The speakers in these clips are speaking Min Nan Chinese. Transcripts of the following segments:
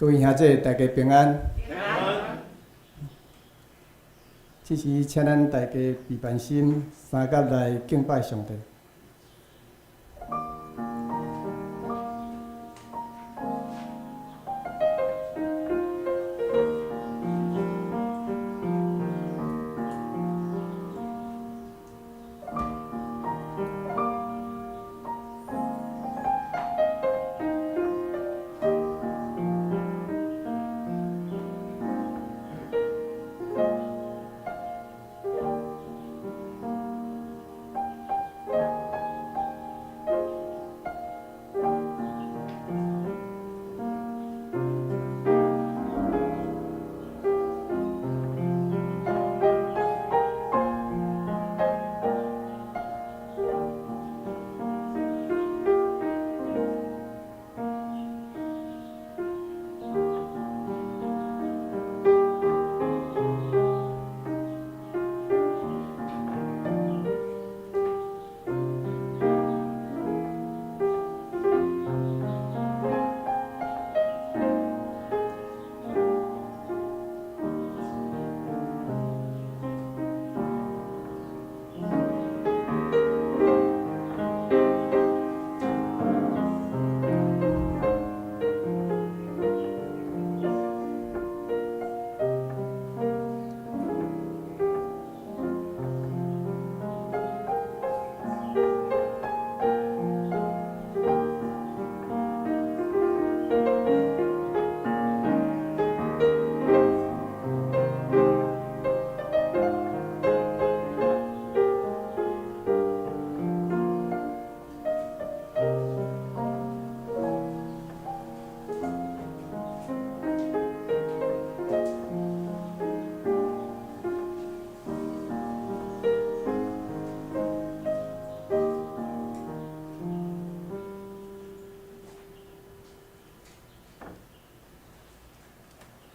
各位兄弟，大家平安。平安。這時，請咱大家備辦心，三甲來敬拜上帝。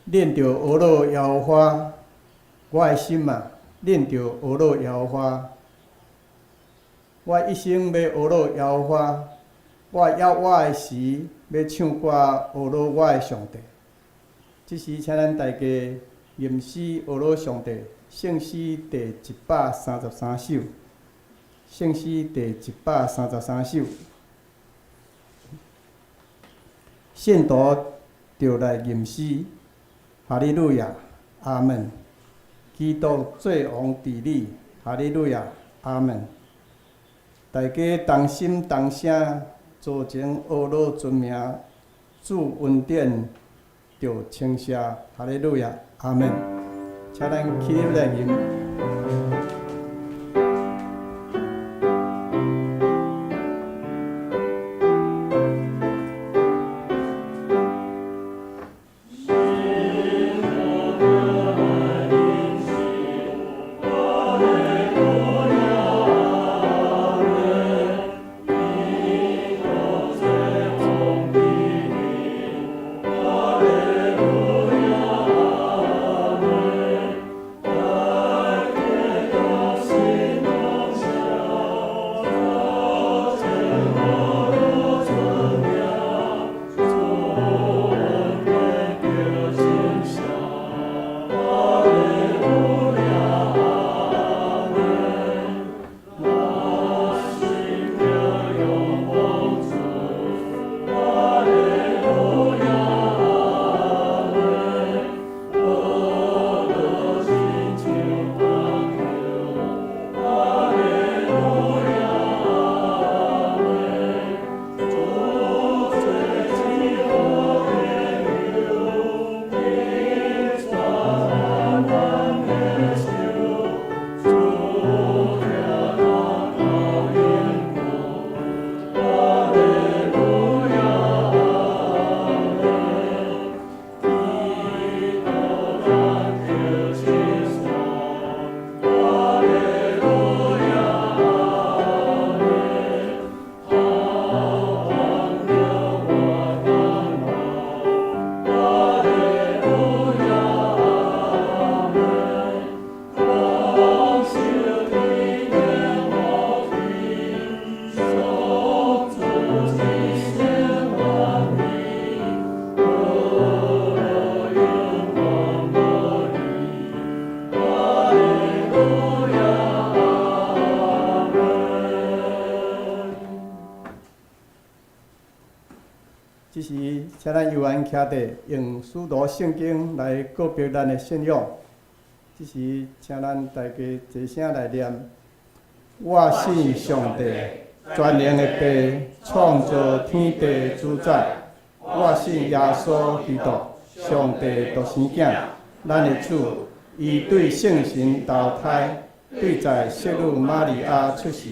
恁著呵咾耶和華，我的心啊，恁著呵咾耶和華。我一生欲呵咾耶和華，我猶活的時欲唱歌呵咾我的上帝。這時，請咱大家吟詩呵咾上帝，聖詩第133首，聖詩第133首，信徒著來吟詩。哈利路亞，阿門。基督做王治理，哈利路亞，阿門。大家同心同聲，做前呵咾尊名，主恩典著稱謝，哈利路亞，阿門。請咱起立來吟。大這時，請咱悠閒徛佇，用使徒聖經來告白咱的信仰。這時，請咱大家齊聲來念：我信上帝，全能的父，創造天地主宰。我信耶穌基督，上帝獨生囝，咱的主。伊對聖神投胎，對在聖女瑪利亞出世，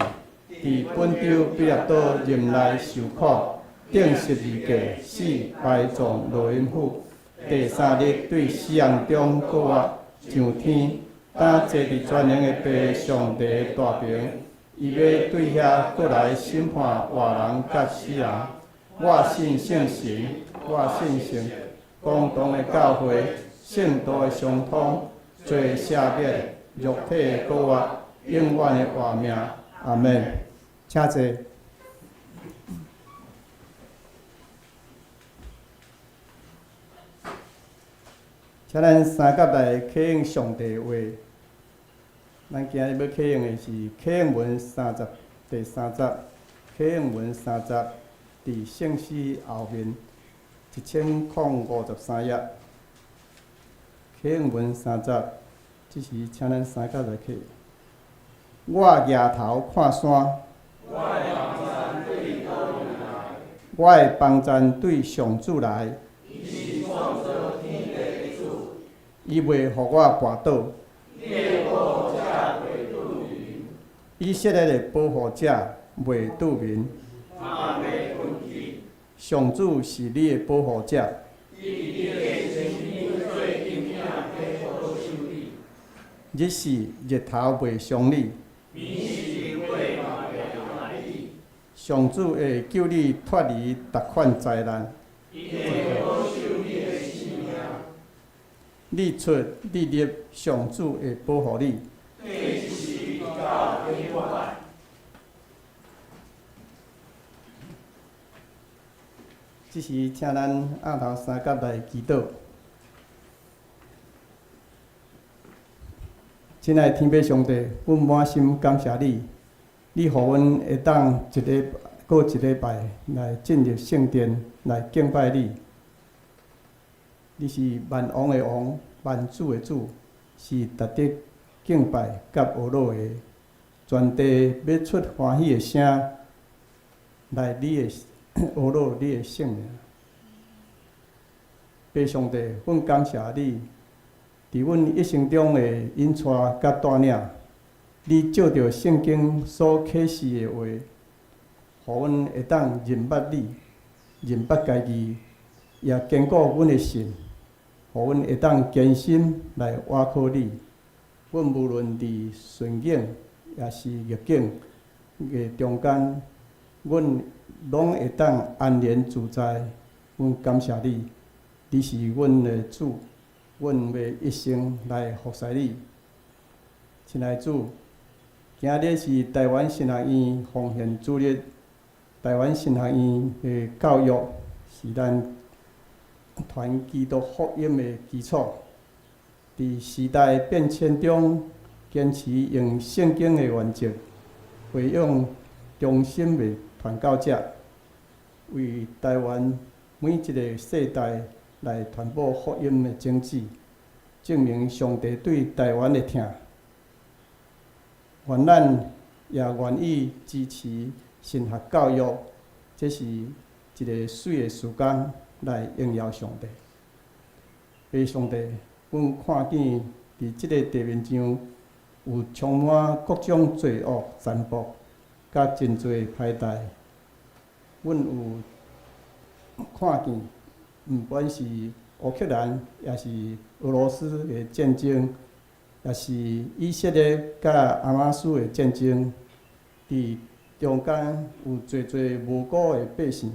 佇本丟彼拉多任內受苦。釘十字架，死，埋葬落陰府。第三日對死人中復活，上天，擔坐佇全能的父上帝大爿。伊欲對遐閣來審判活人佮死人。我信聖神，我信聖公同的教會，聖徒的相通，罪赦免，肉體的復活，永遠的活命。阿門。請坐。請咱三甲來啟應上帝話。咱今日欲啟應的是啟應文三十第三節，啟應文三十，佇聖詩後面1053頁。啟應文三十，這時請咱三甲來啟應。我舉頭看山，我的幫贊對上主來。伊袂予我跋倒。以色列的保護者袂拄眠。上主是你的保護者。日時日頭袂傷你。上主會救你脫離逐款災難。你出你入，上主會保護你。這時，請咱徉頭三甲來祈禱。親愛的天父上帝，阮滿心感謝你，你予阮會當一禮閣一禮拜來進入聖殿來敬拜你。你是萬王的王，萬主的主，是值得敬拜佮呵咾的。全地欲出歡喜的聲來，你的呵咾你的聖名。父上帝，阮感謝你，佇阮一生中的引帶佮帶領，你照著聖經所啟示的話，予阮會當認捌你，認捌家己。也堅固阮的信，予阮會當堅心來倚靠你。阮無論佇順境，抑是逆境的中間，阮攏會當安然自在。阮感謝你，你是阮的主，阮欲一生來服侍你。親愛主，今日是臺灣神學院奉獻主日，臺灣神學院的教育是咱傳基督福音的基礎。佇時代變遷中，堅持用聖經的原則，培養忠心的傳教者，為臺灣每一个世代來傳播福音的種子，證明上帝對臺灣的疼。願咱也願意支持神學教育，這是一个媠的時間來榮耀上帝。父上帝，阮看見佇這个地面上有充滿各種罪惡、殘暴，佮真濟歹代。阮有看見，毋管是烏克蘭，抑是俄羅斯的戰爭，抑是以色列佮哈馬斯的戰爭，佇中間有濟濟無辜的百姓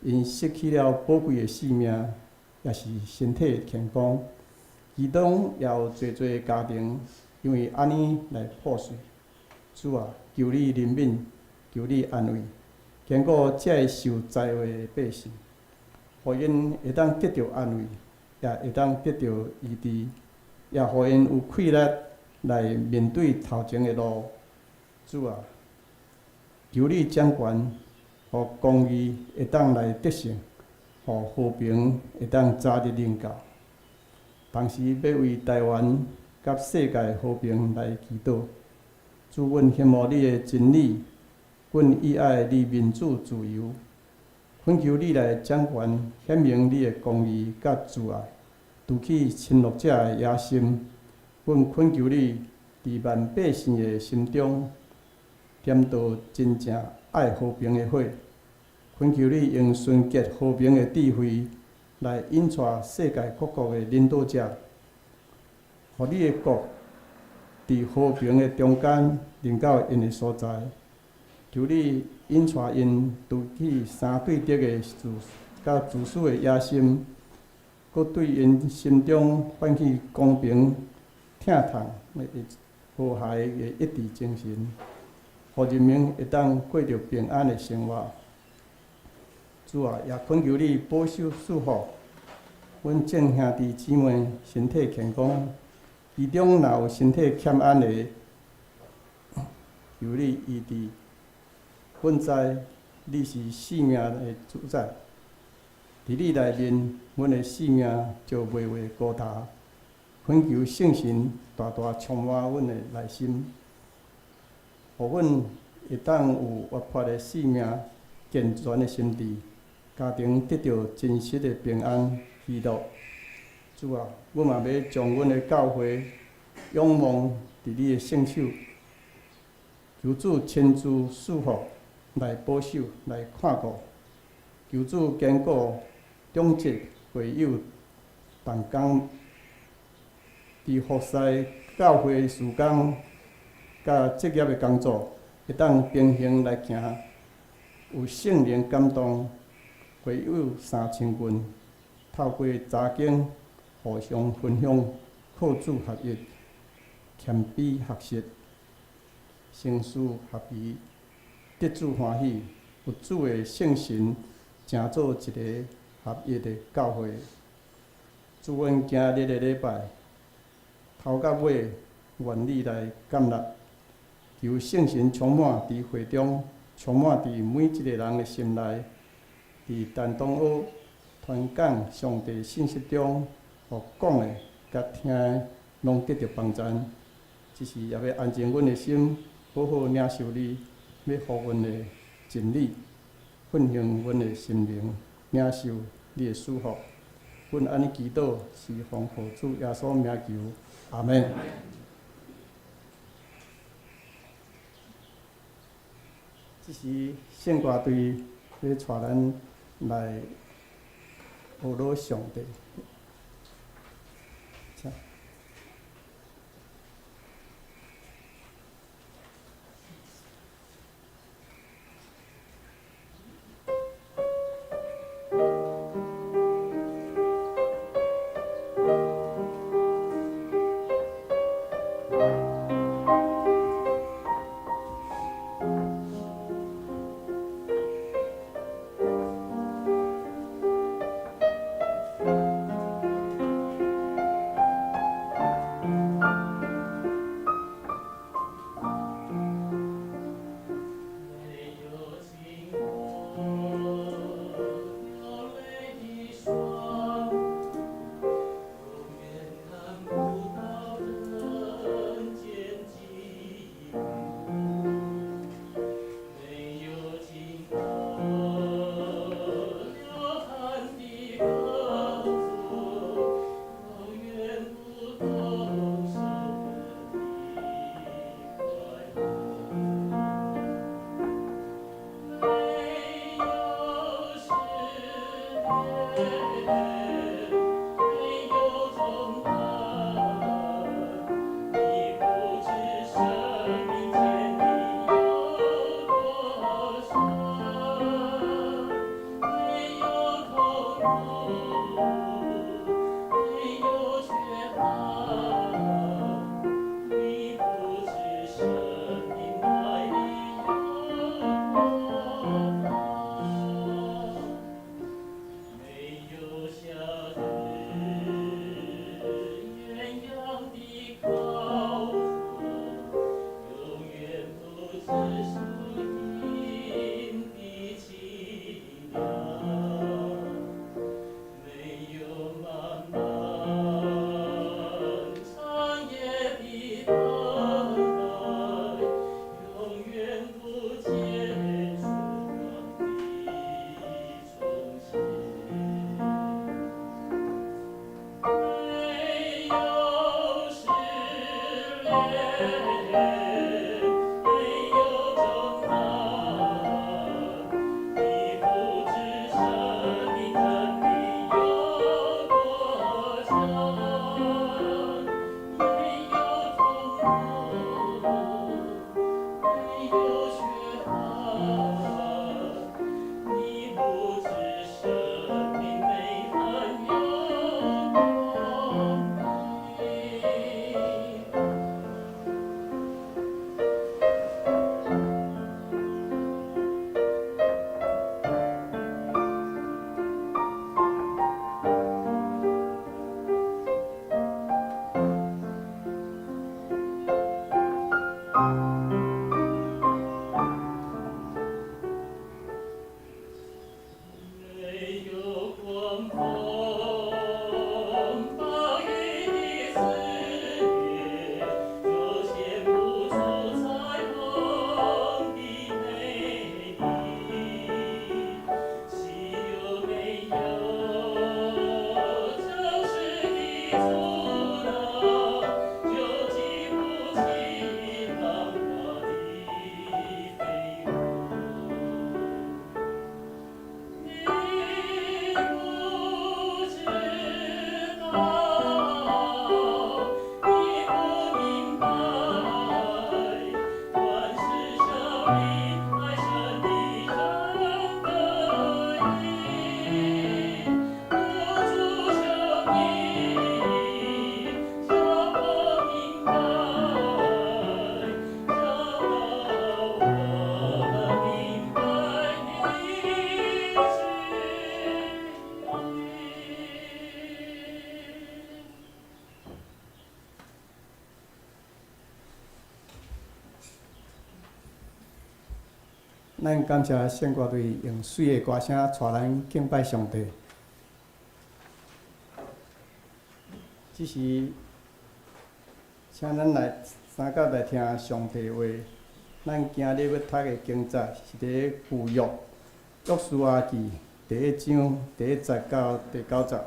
，𪜶失去了寶貴的性命，抑是身體的健康。其中也有濟濟家庭因為按呢來破碎。主啊，求你憐憫，求你安慰，堅固這个受災禍的百姓，予𪜶會當得著安慰，也會當得著醫治，也予𪜶有氣力來面對頭前的路。主啊，求你掌權，予公義會當來得勝，予和平會當早日臨到。同時，欲為台灣佮世界和平來祈禱。主，阮羨慕你的真理，阮喜愛你民主自由。懇求你來掌權，顯明你的公義佮慈愛，除去侵略者的野心。阮懇求你，佇萬百姓的心中，點著真正愛和平的火。懇求你用純潔和平的智慧，來引帶世界各國的領導者，予你的國佇和平的中間，臨到𪜶的所在。求你引帶𪜶除去三對敵的自佮自私的野心，閣對𪜶心中泛起公平、疼痛的和諧的一致精神，予人民會當過著平安的生活。主啊，也懇求你保守賜福，阮眾兄弟姊妹身體健康，其中若有身體欠安的，求你醫治。阮知你是生命的主宰，佇你內面，阮的生命就袂會孤單。懇求聖神大大充滿阮的內心，予阮會當有活潑的生命、健全的心智，家庭得著真實的平安喜樂。主啊，阮嘛欲將阮的教會仰望佇你的聖手，求主親自賜福來保守、來看顧，求主堅固長執會友同工，佇服侍教會事工佮職業的工作，會當平行來行，有聖靈感動，會友3000份，透過查經互相分享，靠主合一，謙卑學習，成事合宜，得主歡喜，有主的聖神，成做一个合一的教會。主，阮今日的禮拜，頭到尾，願你來感納，求聖神充滿佇會中，充滿佇每一个人的心內，佇陳東學傳講上帝信息中，予講的佮聽的攏得著幫贊。這時也欲安靜阮的心，好好領受你欲予阮的真理，奮興阮的心靈，領受你的祝福。阮按呢祈禱，是奉靠主耶穌名求，阿們。這時聖歌隊欲帶咱來學老上帝。請。咱感謝聖歌隊用媠的歌聲帶咱敬拜上帝。這時，請咱來三甲來聽上帝話。咱今日欲讀的經節是佇舊約約書亞記第一章第一節到第九節。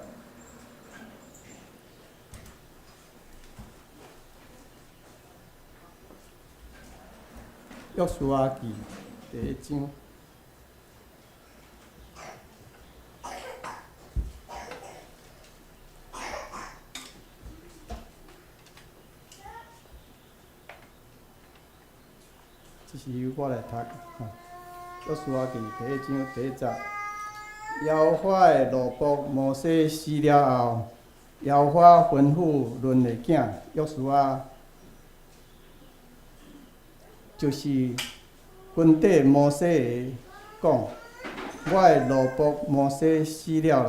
約書亞記第一章。這是我來讀，約書亞記第一章第一節。耶和華的奴僕摩西死了後，耶和華吩咐嫩的囝約書亞，就是根據摩西的講，我的奴僕摩西死了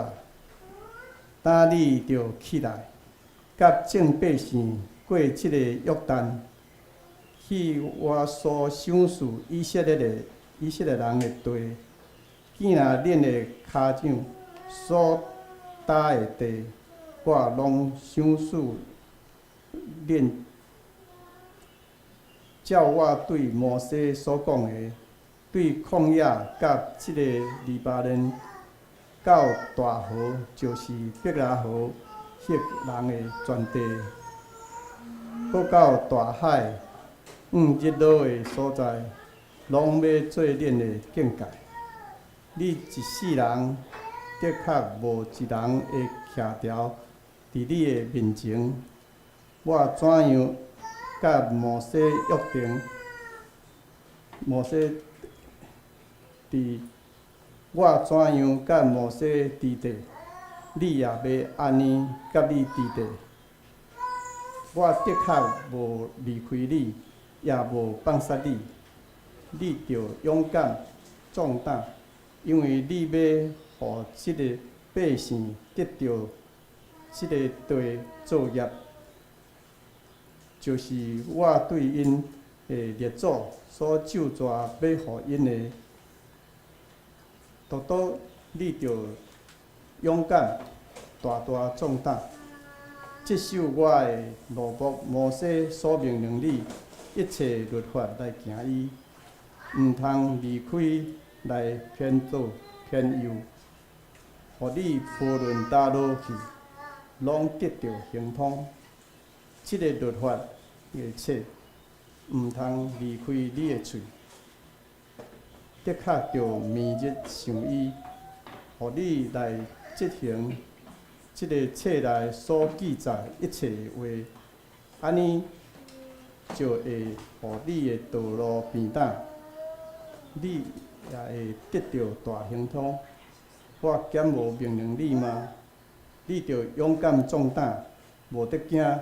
啦，今你著起來，佮眾百姓過這个約旦，去我所賞賜以色列人的地，見若恁的跤掌所踏的地，我攏賞賜恁。照我對摩西所講的，對曠野佮這个黎巴嫩到大河，就是伯拉河赫人的全地，閣到大海往日落的所在，攏欲做恁的境界。你一世人的確無一人會徛牢佇你的面前。我怎樣佮摩西約定，摩西佇我怎樣佮摩西治地，你也欲按呢佮你治地。我的確無離開你，也無放殺你。你著勇敢壯膽，因為你欲予這个百姓得著這个地做業。就是我對𪜶的列祖所咒詛欲予𪜶的，獨獨你著勇敢，大大壯膽，執守我的奴僕摩西所命令你一切律法來行伊，毋通離開來偏左偏右，予你無論佗落去，攏得著亨通。這个律法的冊，毋通離開你的喙，的確著暝日想伊，予你來執行這个冊內所記載一切的話，按呢就會予你的道路平坦，你也會得著大亨通。我敢無命令你嗎？你著勇敢壯膽，無得驚，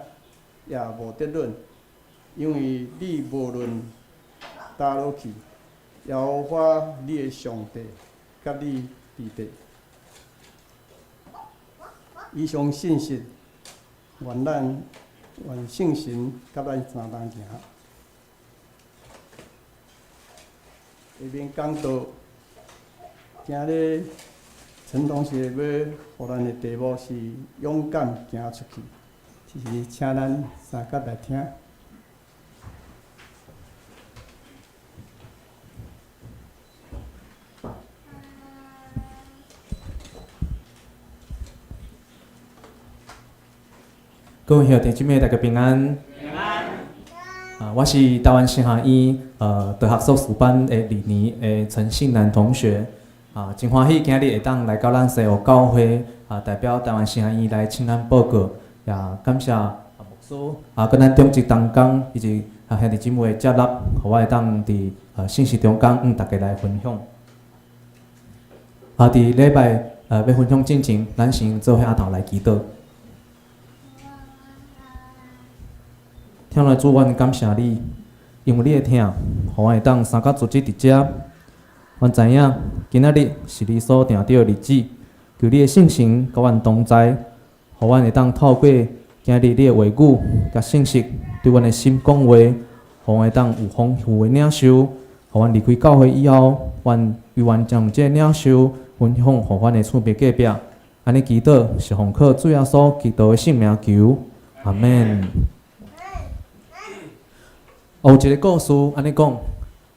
也無得忍，因為你無論佗落去，耶和華你的上帝佮你佇咧。以上信息，願聖神佮咱相同行。下面講道，今日陳同學欲予咱的題目是勇敢行出去。這時請咱三甲來聽。各位兄弟姊妹，大家平安。平安。啊，我是台灣神學院哲學碩士班的二年的陳信南同學。啊，真歡喜今日會當來到咱西湖教會啊，代表台灣神學院來請咱報告，也感謝啊牧師啊，佮咱長執同工以及啊兄弟姊妹的接納，予我會當佇信息中間向大家來分享。啊，佇禮拜欲分享進前，咱先做伙阿頭來祈禱。疼愛主，阮感謝你，因為你的疼，予阮會當三甲組織佇遮。阮知影，今仔日是你所定著的日子，求你的聖神佮阮同在，予阮會當透過今日你的話語佮信息，對阮的心講話，予阮會當有豐富的領受，予阮離開教會以後，願猶原將這個領袖分享予阮的厝邊隔壁。按呢祈禱是奉靠主耶穌基督的聖名求，阿門。哦，有一個故事按呢講，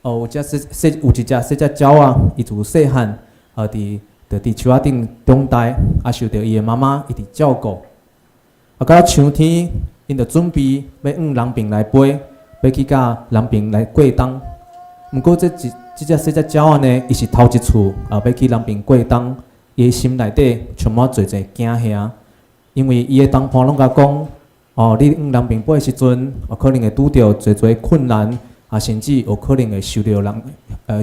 哦，有一隻細隻鳥仔，伊自細漢，就佇樹仔頂長大，啊，受著伊的媽媽一直照顧。啊，到秋天，𪜶就準備欲往南爿來飛，欲去佮南爿來過冬。毋過這隻細隻鳥仔呢，伊是頭一次啊，欲去南爿過冬，伊的心內底充滿濟濟驚嚇，因為伊的同伴攏共講，哦，你往南爿飛的時陣，有可能會拄著濟濟困難，啊，甚至有可能會受著人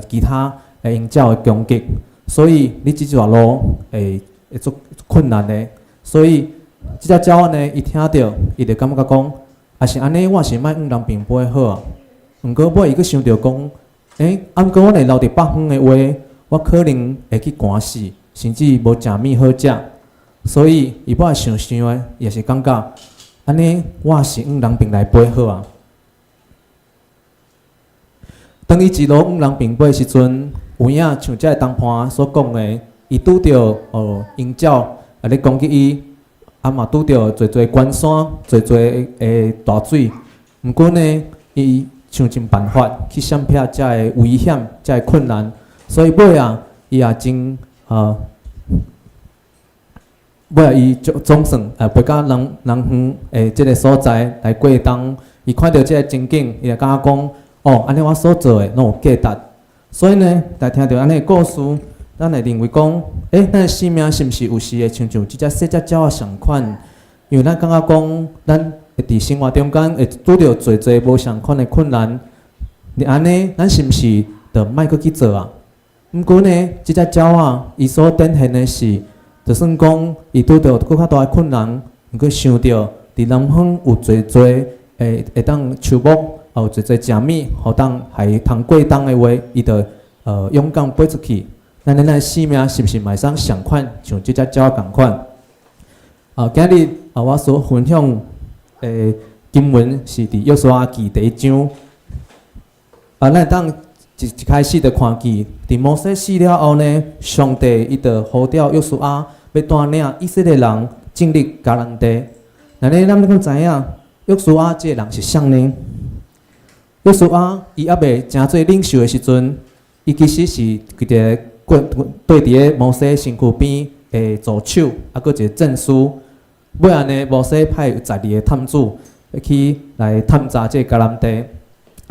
其他的鷹鳥的攻擊，所以你這條路會足困難的。所以這隻鳥仔呢，伊聽著，伊就感覺講，啊是按呢，我是莫往南爿飛好啊。毋過尾伊閣想著講，欸，啊毋過我若留佇北方的話，我可能會去寒死，甚至無食物好食。所以伊尾想想的，也是感覺，按呢，我是往南爿來飛好啊。當伊一路往南爿飛的時陣，有影像這个同伴所講的，伊拄著哦鷹鳥啊咧攻擊伊，啊嘛拄著濟濟關山、濟濟的大水。毋過呢，伊想盡辦法去閃避這个危險、這个困難，所以尾仔，伊也真尾仔伊總算飛到南方的這个所在來過冬。伊看著這个情景，伊就感覺講：哦，按呢我所做的攏有價值。所以呢，來聽著按呢个故事，咱會認為講，欸，咱的生命是毋是有時會親像這隻細隻鳥仔仝款？因為咱感覺講，咱會佇生活中間會拄著濟濟無仝款的困難，你按呢，咱是毋是就莫閣去做啊？毋過呢，這隻鳥仔伊所展現的是，就算講伊拄著閣較大的困難，毋過想著佇南方有濟濟會當樹木，有濟濟食物，予當予伊通過冬的話，伊就勇敢飛出去。咱的生命是毋是嘛會使仝款，像這隻鳥仔仝款？啊，今日啊，我所分享的經文是佇約書亞記第一章。啊，咱會當一開始就看見，佇摩西死了後呢，上帝伊就呼召約書亞，欲帶領以色列人進入迦南地。那呢，咱閣知影約書亞這個人是啥呢？約書亞伊猶未成做領袖的時陣，伊其實是一個過對佇咧摩西身軀邊的助手，啊，閣一個祭司。尾仔呢，摩西派12個探子去來探查這个迦南地，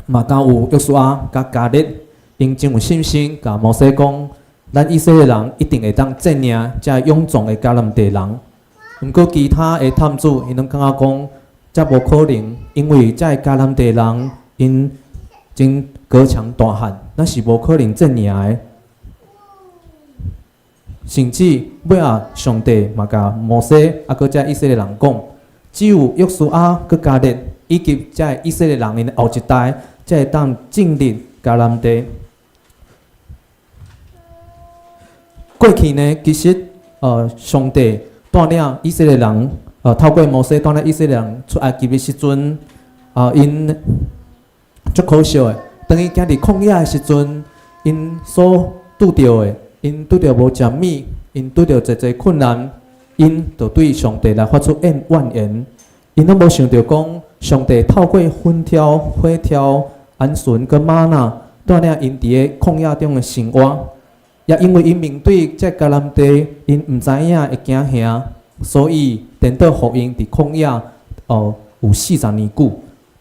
嘛敢有約書亞佮迦勒，𪜶真有信心，共摩西講，咱以色列人一定會當戰贏這勇壯的迦南地人。毋過其他的探子，𪜶攏感覺講，這無可能，因為這个迦南地人𪜶真高強大漢，咱是無可能戰贏的。甚至尾仔，上帝嘛共摩西啊，閣這以色列人講，只有約書亞閣迦勒以及這个以色列人𪜶的後一代，才會當進入迦南地。過去呢，其實上帝帶領以色列人，透過摩西帶領以色列人出埃及的時陣，啊，𪜶足可惜的，當𪜶行佇曠野的時陣，𪜶所拄著的，𪜶拄著無食物，𪜶拄著濟濟困難，𪜶就對上帝來發出怨言。𪜶攏無想著講，上帝透過雲柱、火柱、鵪鶉佮嗎哪，帶領𪜶佇咧曠野中的生活。也因為𪜶面對這迦南地，𪜶毋知影會驚嚇，所以顛倒予𪜶佇曠野哦有40年久，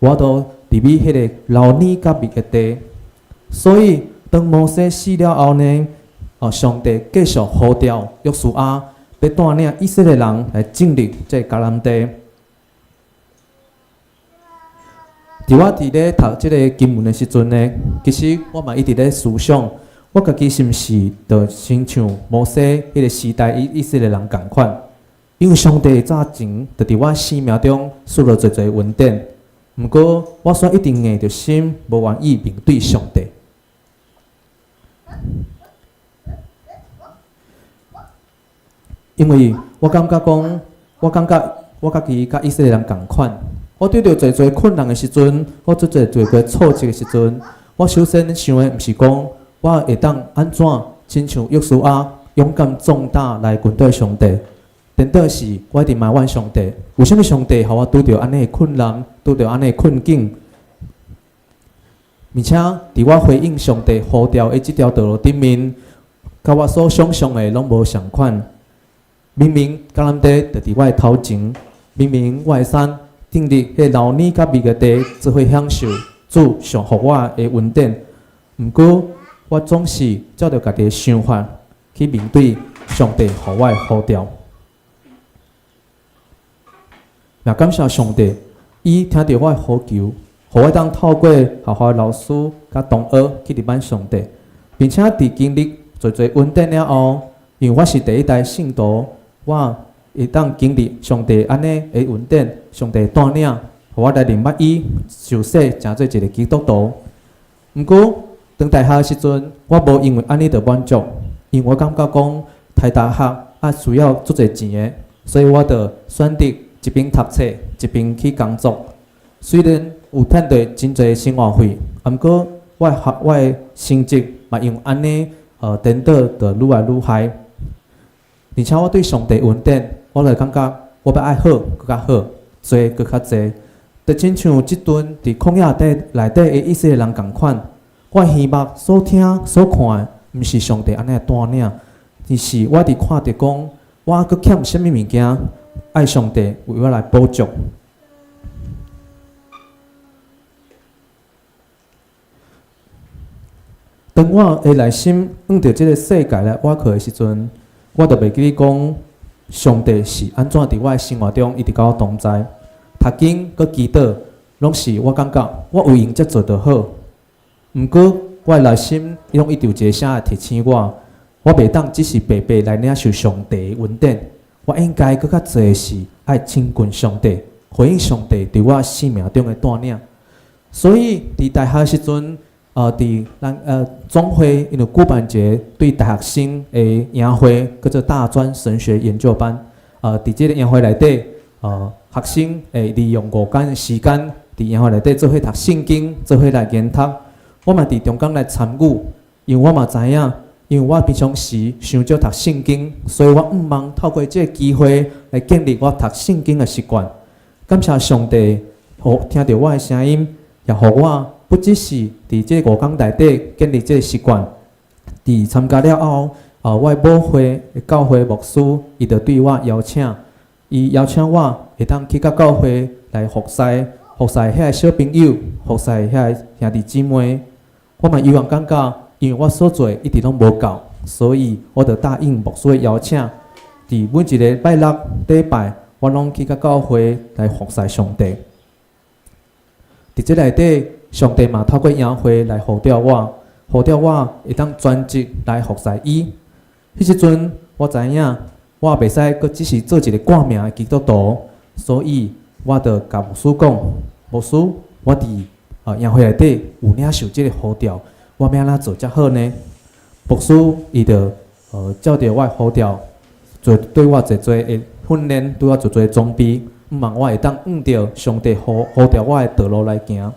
無法度入去彼个流奶佮蜜的地。所以當摩西死了後呢，哦，上帝繼續呼召約書亞，欲帶領以色列人來進入這迦南地。佇我佇咧讀這个經文的時陣呢，其實我嘛一直咧思想，我家己是毋是就親像摩西彼个時代以色列人仝款？因為上帝早前就佇我生命中賜了濟濟恩典，毋過我煞一直硬著心，無願意面對上帝。因為我感覺講，我感覺我家己佮以色列人仝款，我拄著濟濟困難的時陣，我拄著濟濟挫折的時陣，我首先想的毋是講，我會當按怎親像約書亞勇敢壯膽來跟綴上帝？顛倒是我一直埋怨上帝，為啥物上帝予我拄著按呢的困難，拄著按呢的困境？而且佇我回應上帝呼召的這條道路頂面，佮我所想像的攏無仝款。明明橄欖地就佇我的頭前，明明我會使進入彼个流奶佮蜜的地，做伙享受主賞予我的恩典。毋過，我總是照著家己的想法去面對上帝予我的呼召。也感謝上帝，伊聽著我的呼求，予我當透過學校的老師佮同學去認捌上帝，並且佇經歷濟濟恩典了後，因為我是第一代信徒，我會當經歷上帝按呢的恩典，上帝帶領，予我來認捌伊，受洗成做一個基督徒。毋過，當大學的時陣，我無因為按呢就滿足，因為我感覺講讀大學啊需要足濟錢的，所以我就選擇一邊讀冊，一邊去工作。雖然有趁著真濟生活費，毋過我的學我的成績嘛因為按呢，顛倒就愈來愈歹。而且我對上帝恩典，我就感覺我欲愛好，閣較好，濟閣較濟。就親像這陣佇曠野底內底的以色列人仝款，我耳目所聽所看的，毋是上帝按呢帶領，而是我佇看著講，我閣欠啥物物件，愛上帝為我來補足。當我的內心向著這个世界來倚靠的時陣，我就袂記得講上帝是按怎佇我的生活中一直佮我同在。讀經佮祈禱，攏是我感覺我有閒才做就好。毋過我的內心攏一直有一个聲來提醒我，我袂當只是白白來領受上帝的恩典，我應該閣較濟的是愛親近上帝，回應上帝佇我生命中的帶領。所以佇大學時陣，佇咱總會𪜶有舉辦一个對大學生的營會，叫做大專神學研究班。佇這个營會內底，學生會利用5工的時間，佇營會內底做伙讀聖經，做伙來研讀。我嘛佇中間來參與，因為我嘛知影，因為我平常時傷少讀聖經，所以我向望透過這个機會來建立我讀聖經的習慣。感謝上帝，予聽著我的聲音，也予我不只是佇這五工內底建立這个習慣，佇參加了後，我的母會的教會牧師，伊就對我邀請，伊邀請我會當去到教會來服侍，服侍遐个小朋友，服侍遐个兄弟姊妹。我嘛猶原感覺，因為我所做的一直攏無夠，所以我就答應牧師的邀請，佇每一个拜六禮拜，我攏去到教會來服侍上帝。佇這內底，上帝嘛透過營會來呼召我，呼召我會當專職來服侍伊。彼時陣我知影，我袂使閣只是做一个掛名的基督徒，所以我就共牧師講：牧師，我佇營會內底有領受這个呼召，我欲按怎做才好呢？牧師伊就照著我的呼召，做對我濟濟的訓練，對我濟濟裝備，向望我會當按著上帝呼召我的道路來行。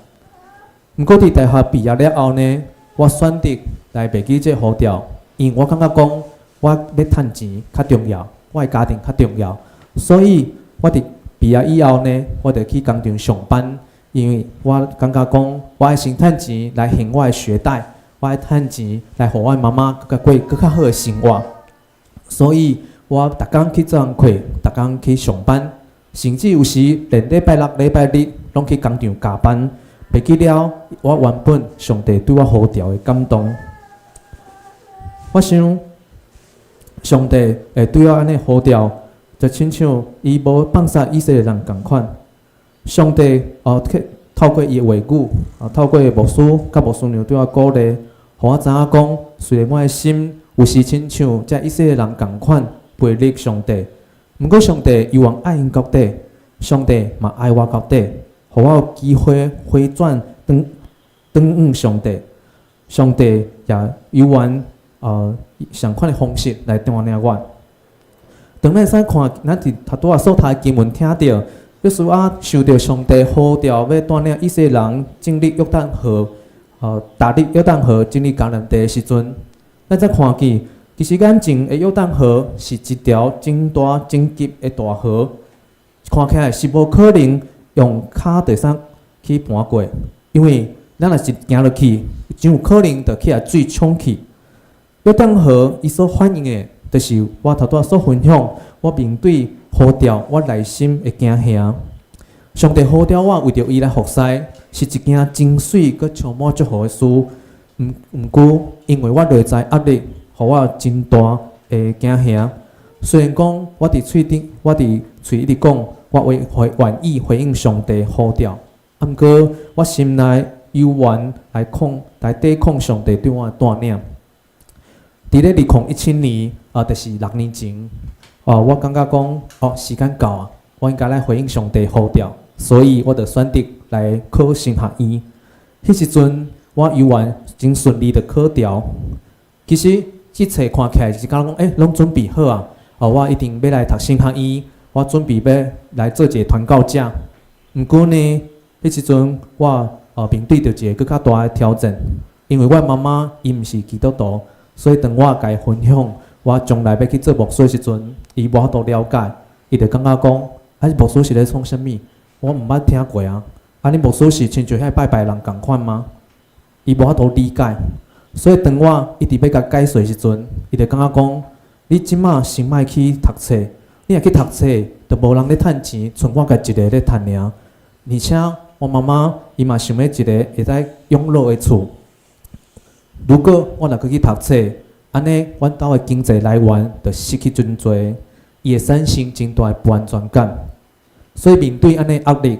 毋過佇大學畢業了後呢，我選擇來袂記這个呼召，因為我感覺講我欲趁錢較重要，我的家庭較重要，所以我佇畢業以後呢，我就去工廠上班，因為我感覺講我愛先趁錢來還我的學貸，我愛趁錢來予我的媽媽閣較過閣較好的生活，所以我逐工去做工課，逐工去上班，甚至有時連禮拜六、禮拜日攏去工廠加班。袂記了我原本上帝對我呼召的感動。我想上帝會對我按呢呼召，就親像伊無放殺以色列人仝款。上帝哦，透過伊的話語，啊，透過牧師佮牧師娘對我鼓勵，予我知影講，雖然我的心有時親像這以色列人仝款背離上帝，毋過上帝猶原愛𪜶到底，上帝嘛愛我到底，予我有機會回轉轉轉向上帝，上帝也猶原仝款的方式來帶領我。當咱會使看，咱佇頭拄仔所讀的經文聽著，約書亞受著上帝呼召，欲帶領以色列人進入約旦河，踏入約旦河進入迦南地的時陣，咱才看見，其實眼前的約旦河是一條真大真急的大河，看起來是無可能用跤會使去盤過，因為咱若是行落去，真有可能就去予水沖去。約旦河伊所反映的，就是我頭拄仔所分享，我面對呼召，我內心的驚嚇。上帝呼召我為著伊來服侍，是一件真媠閣充滿祝福的事。毋過，因為我內在壓力，予我真大的驚嚇。雖然講我佇喙頂，我佇喙一直講，我會會願意回應上帝呼召，啊，毋過我心內猶原來抵抗上帝對我的帶領。佇咧2017年，啊，就是6年前，啊，我感覺講，哦，時間到啊，我應該來回應上帝呼召，所以我就選擇來考神學院。彼時陣，我猶原真順利的考著。其實，這冊看起來是敢若講，欸，攏準備好啊！哦，我一定欲來讀神學院，我準備欲來做一个傳教者。毋過呢，彼時陣我面對著一个閣較大的挑戰，因為我媽媽伊毋是基督徒，所以當我共伊分享我將來欲去做牧師的時陣，伊無法度了解，伊就感覺講，啊，牧師是咧創啥物？我毋捌聽過啊！啊，恁牧師是親像遐拜拜人仝款嗎？伊無法度理解，所以當我一直欲共解說的時陣，伊就感覺講，你這馬先莫去讀冊，你若去讀冊，就無人咧趁錢，賰我家己一个咧趁爾。而且我媽媽伊嘛想欲一个會使養老的厝。如果我若閣去讀冊，按呢，阮兜的經濟來源就失去真濟，伊會產生真大的不安全感。所以面對按呢壓力，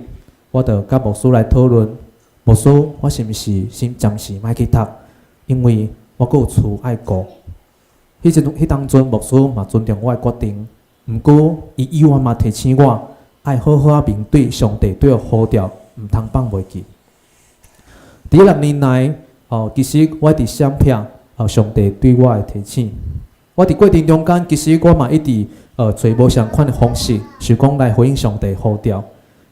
我就佮牧師來討論。牧師，我是毋是先暫時莫去讀？因為我閣有厝愛顧。彼陣彼當陣，牧師嘛尊重我的決定。毋過，伊猶原嘛提醒我，愛好好仔面對上帝對我呼召，毋通放袂記。佇6年內，哦，其實我一直閃避哦，上帝對我的提醒。我佇過程中間，其實我嘛一直揣無仝款的方式，想講來回應上帝呼召。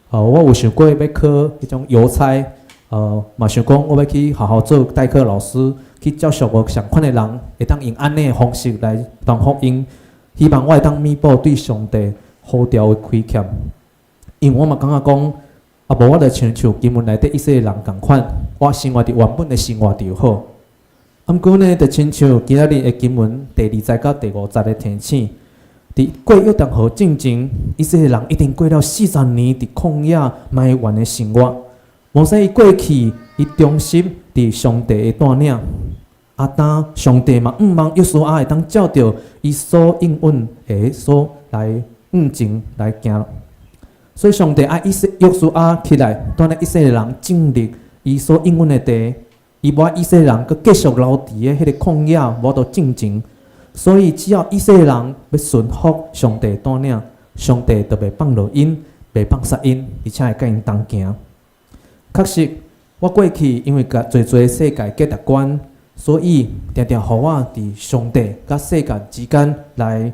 我有想過欲考彼種郵差，嘛想講我欲去學校做代課老師，去接觸無仝款的人，會當用按呢的方式來傳福音，希望我會當彌補對上帝呼召的虧欠。因為我嘛感覺講，啊無我就親像經文內底以色列人仝款，我生活佇原本的生活就好。啊，毋過呢，就親像今仔日的經文第二節到第五節的提醒，佇過約旦河進前，以色列人一定過了40年佇曠野埋怨的生活。摩西伊過去，伊忠心佇上帝的帶領。啊，當上帝嘛，向望約書亞會當照著伊所應允的所來向前來行。所以上帝愛約書亞起來，帶領以色列人進入伊所應允的地。伊無愛以色列人閣繼續留佇咧彼个曠野，無法度進前。所以只要以色列人欲順服上帝帶領，上帝就袂放落𪜶，袂放殺𪜶，而且會佮𪜶同行。確實，我過去因為共濟濟世界價值觀，所以定定予我佇上帝佮世界之間來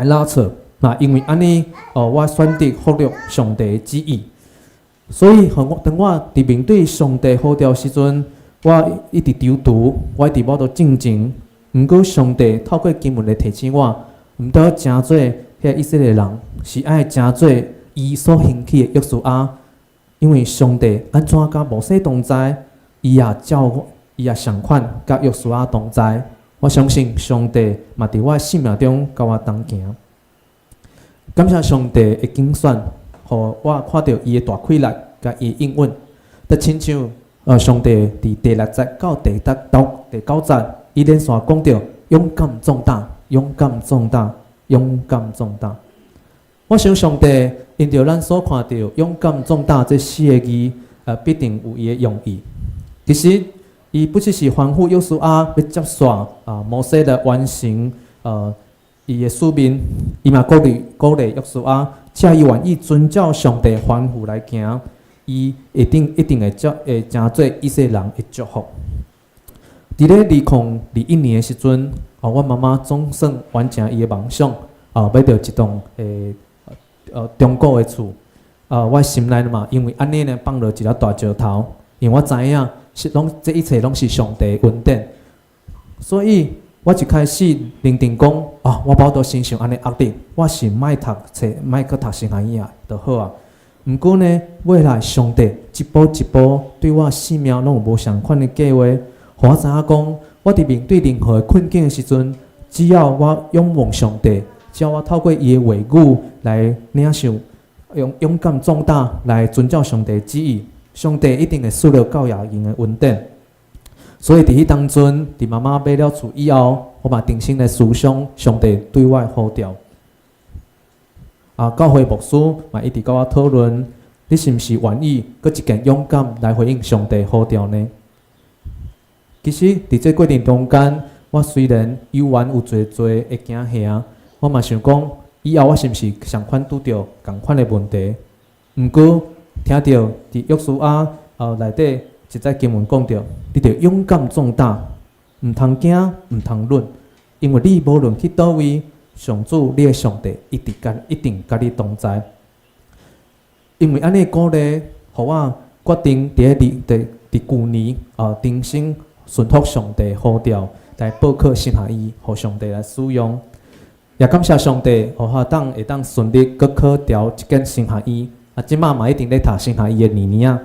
拉扯。嘛，因為按呢，哦，我選擇忽略上帝的旨意。所以，當我佇面對上帝呼召時陣，我一直躊躇，我一直無法度進前。毋過，上帝透過經文來提醒我，毋著成做彼个以色列人，是愛成做伊所興起的約書亞。因為上帝按怎佮摩西同在，伊也照伊也仝款佮約書亞同在。我相信上帝嘛佇我的生命中佮我同行。感謝上帝的揀選，予我看著伊的大氣力，佮伊的應允，就親像上帝佇第六節到第九節，伊連續講著勇敢壯膽，勇敢壯膽，勇敢壯膽。我想上帝因著咱所看著勇敢壯膽這四个字，必定有伊的用意。其實，伊不只是吩咐約書亞欲接續啊摩西來完成伊的使命，伊嘛鼓勵約書亞，只要伊願意遵照上帝吩咐來行，伊一定會成做以色列人的祝福。佇咧2021年的時陣，哦，我媽媽總算完成伊的夢想，哦，買著一棟中古的厝。我心內嘛，因為按呢呢放落一粒大石頭。因為我知影是攏這一切攏是上帝恩典，所以我一開始認定講，啊，我無法度承受按呢壓力，我是莫讀冊，莫閣讀神學院啊，就好啊。毋過呢，尾來上帝一步一步對我生命攏有無仝款的計劃，予我知影講，我佇面對任何的困境的時陣，只要我仰望上帝，只要我透過伊的話語來領受，用勇敢壯膽來遵照上帝旨意，上帝一定會賜予夠額的恩典。所以佇彼當陣，佇媽媽買了厝以後，我嘛重新來思想上帝對我的呼召。啊，教會牧師嘛一直佮我討論，你是毋是願意閣一件勇敢來回應上帝呼召呢？其實佇這過程中間，我雖然猶原有濟濟的驚嚇，我嘛想講，以後我是毋是仝款拄著仝款的問題？毋過聽著佇約書亞內底一節經文講著，你著勇敢壯膽，毋通驚，毋通慄，因為你無論去佗位，上主你的上帝一直佮一定佮你同在。因為按呢鼓勵，予我決定佇咧佇佇舊年重新順服上帝呼召，來報考神學院，予上帝來使用。也感謝上帝，予我當會當順利閣考著這間神學院。啊，這擺嘛一定咧讀神學院的年年啊。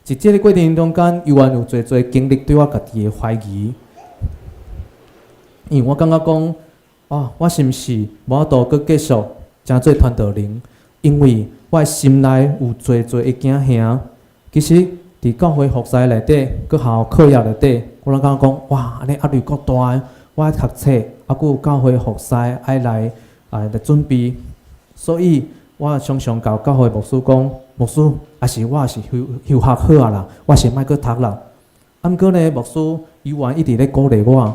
佇這个過程中間，猶原有濟濟經歷對我家己的懷疑，因為我感覺講，啊，我是毋是無法度閣繼續成做傳道人？因為我的心內有濟濟的驚嚇。其實，佇教會服侍內底，閣學校課業內底，我攏感覺講，哇，按呢壓力閣大，我愛讀冊，猶閣有教會服侍愛來準備，所以我常常共教會牧師講，牧師，抑是我是休休學好啊啦，我是莫閣讀啦。啊，毋過呢，牧師猶原一直咧鼓勵我。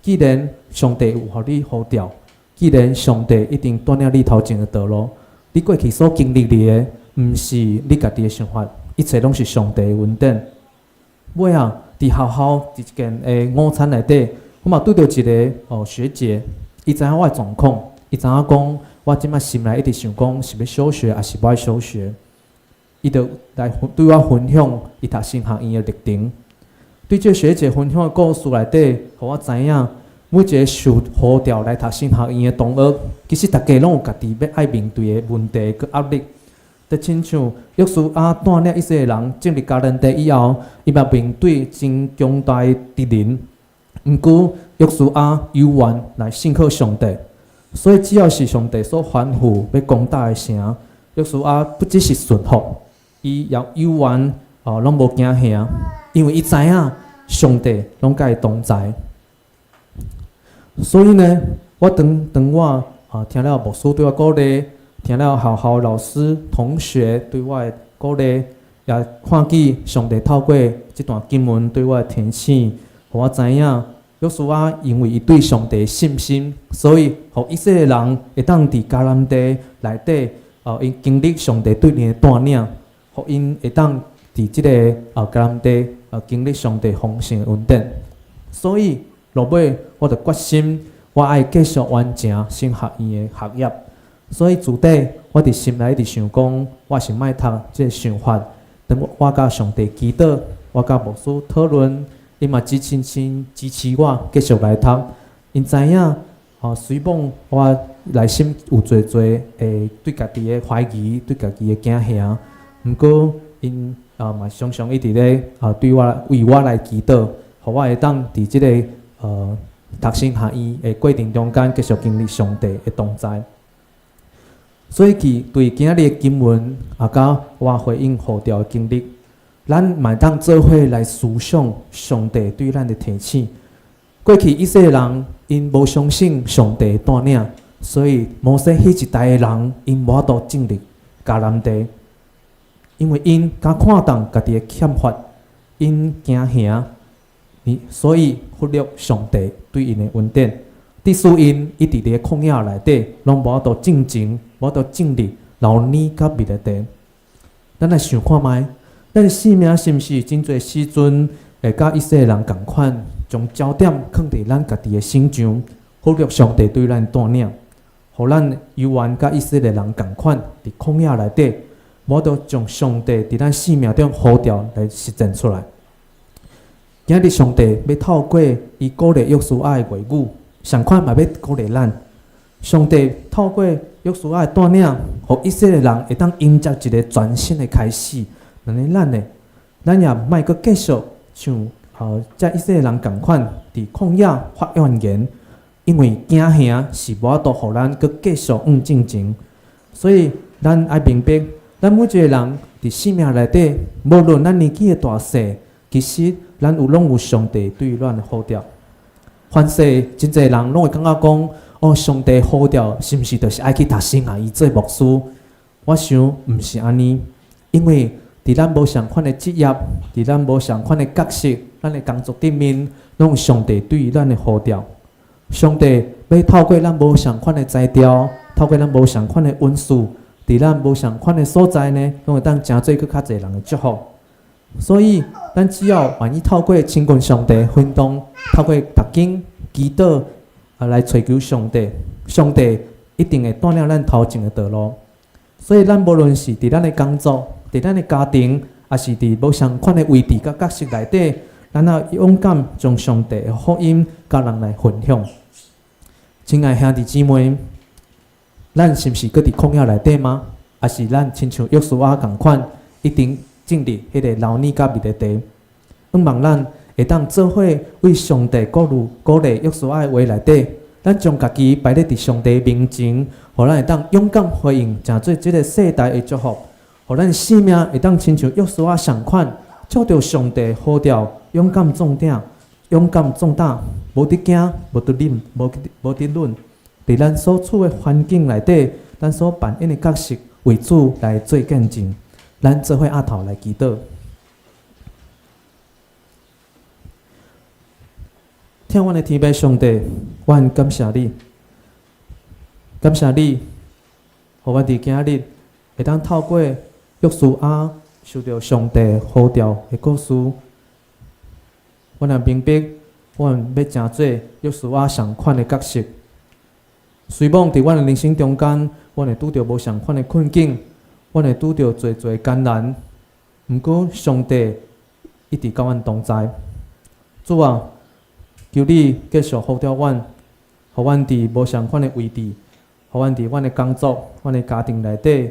既然上帝有予你呼召，既然上帝一定帶領你頭前的道路，你過去所經歷的，毋是你家己的想法，一切攏是上帝的恩典。尾仔，佇學校佇一間的午餐內底，我嘛拄著一个學姐，伊知影我的狀況，伊知影講我這擺心內一直想講是欲休學抑是無愛休學，伊就來對我分享伊讀神學院的歷程。對這個學姐分享的故事內底，予我知影每一个受呼召來讀神學院的同學，其實逐家攏有家己欲愛面對的問題佮壓力。就親像約書亞帶領以色列人進入迦南地以後，伊嘛面對真強大的敵人。毋過約書亞猶原來信靠上帝，所以只要是上帝所吩咐欲攻打的城，約書亞不只是順服，伊也猶原攏無驚嚇，因為伊知影上帝攏佮伊同在。所以呢，我當當我聽了牧師對我鼓勵，聽了學校老師、同學對我的鼓勵，也看見上帝透過這段經文對我的提醒，予我知影約書亞因為伊對上帝的信心，所以予以色列人會當佇迦南地內底，𪜶經歷上帝對𪜶的帶領，予𪜶會當佇這个迦南地經歷上帝豐盛的恩典。所以落尾我就決心，我愛繼續完成神學院的學業。所以自底我佇心內一直想講，我是莫讀這个想法。當我佮上帝祈禱，我佮牧師討論，𪜶嘛支持支持我繼續來讀。𪜶知影，雖罔我內心有濟濟會對家己的懷疑，對家己的驚嚇，毋過𪜶嘛常常一直咧對我為我來祈禱，予我會當佇這个讀神學院的過程中間繼續經歷上帝的同在。所以，其對今仔日的經文啊，佮我回應呼召的經歷，咱嘛會當做伙來思想上帝對咱的提醒。過去以色列人𪜶無相信上帝的帶領，所以摩西彼一代的人𪜶無法度進入迦南地，因為𪜶敢看重家己的欠乏，𪜶驚嚇，所以忽略上帝對𪜶的恩典。致使𪜶一直佇咧曠野內底，攏無法度進前，無法度進入流奶佮蜜的地。咱來想看覓，咱的生命是毋是真濟時陣會佮以色列人仝款，將焦點囥佇咱家己的身上，忽略上帝對咱帶領，予咱猶原佮以色列人仝款佇曠野內底，無法度將上帝佇咱生命中呼召來實踐出來。今日上帝欲透過伊鼓勵約書亞的話語，相款嘛欲鼓勵咱。上帝透過約書亞的帶領，予以色列人會當迎接一个全新的開始。按呢咱呢，咱也莫閣繼續像這以色列人仝款，佇曠野發怨言，因為驚嚇是無法度予咱閣繼續往進前。所以咱愛明白，咱每一個人佇生命內底，無論咱年紀的大細，其實咱有攏有上帝對咱的呼召。凡勢真濟人攏會感覺講，哦，上帝呼召是毋是就是愛去讀神學院做牧師？我想毋是按呢，因為佇咱無仝款的職業，佇咱無仝款的角色，咱的工作頂面，攏有上帝對咱的呼召。上帝欲透過咱無仝款的才調，透過咱無仝款的恩賜，佇咱無仝款的所在呢，攏會當成做閣較濟人的祝福。所以，咱只要願意透過親近上帝、行動，透過讀經、祈禱啊，來揣求上帝，上帝一定會帶領咱頭前的道路。所以，咱無論是佇咱的工作、佇咱的家庭，抑是佇無仝款的位置佮角色內底，咱要勇敢將上帝的福音佮人來分享。親愛兄弟姊妹，咱是毋是閣佇曠野內底嗎？抑是咱親像約書亞仝款，已經進入彼个流奶佮蜜的地？向望咱會當做伙為上帝鼓勵鼓勵約書亞的話內底，咱將家己擺咧佇上帝面前，予咱會當勇敢回應，成做這个世代的祝福，予咱生命會當親像約書亞仝款，照著上帝呼召，勇敢壯膽，勇敢壯膽，無佇驚，無佇忍，無無佇忍，佇咱所處的環境內底，咱所扮演的角色，為主來做見證。咱做伙徛頭來祈禱。疼阮的天父上帝，阮感謝你，感謝你，予阮佇今日會當透過約書亞受著上帝呼召的故事，阮也明白，阮欲成做約書亞仝款的角色。雖罔佇阮的人生中間，阮會拄著無仝款的困境，阮會拄著濟濟艱難，毋過上帝一直佮阮同在。主啊，求你繼續呼召阮，予阮佇無仝款的位置，予阮佇阮的工作、阮的家庭內底，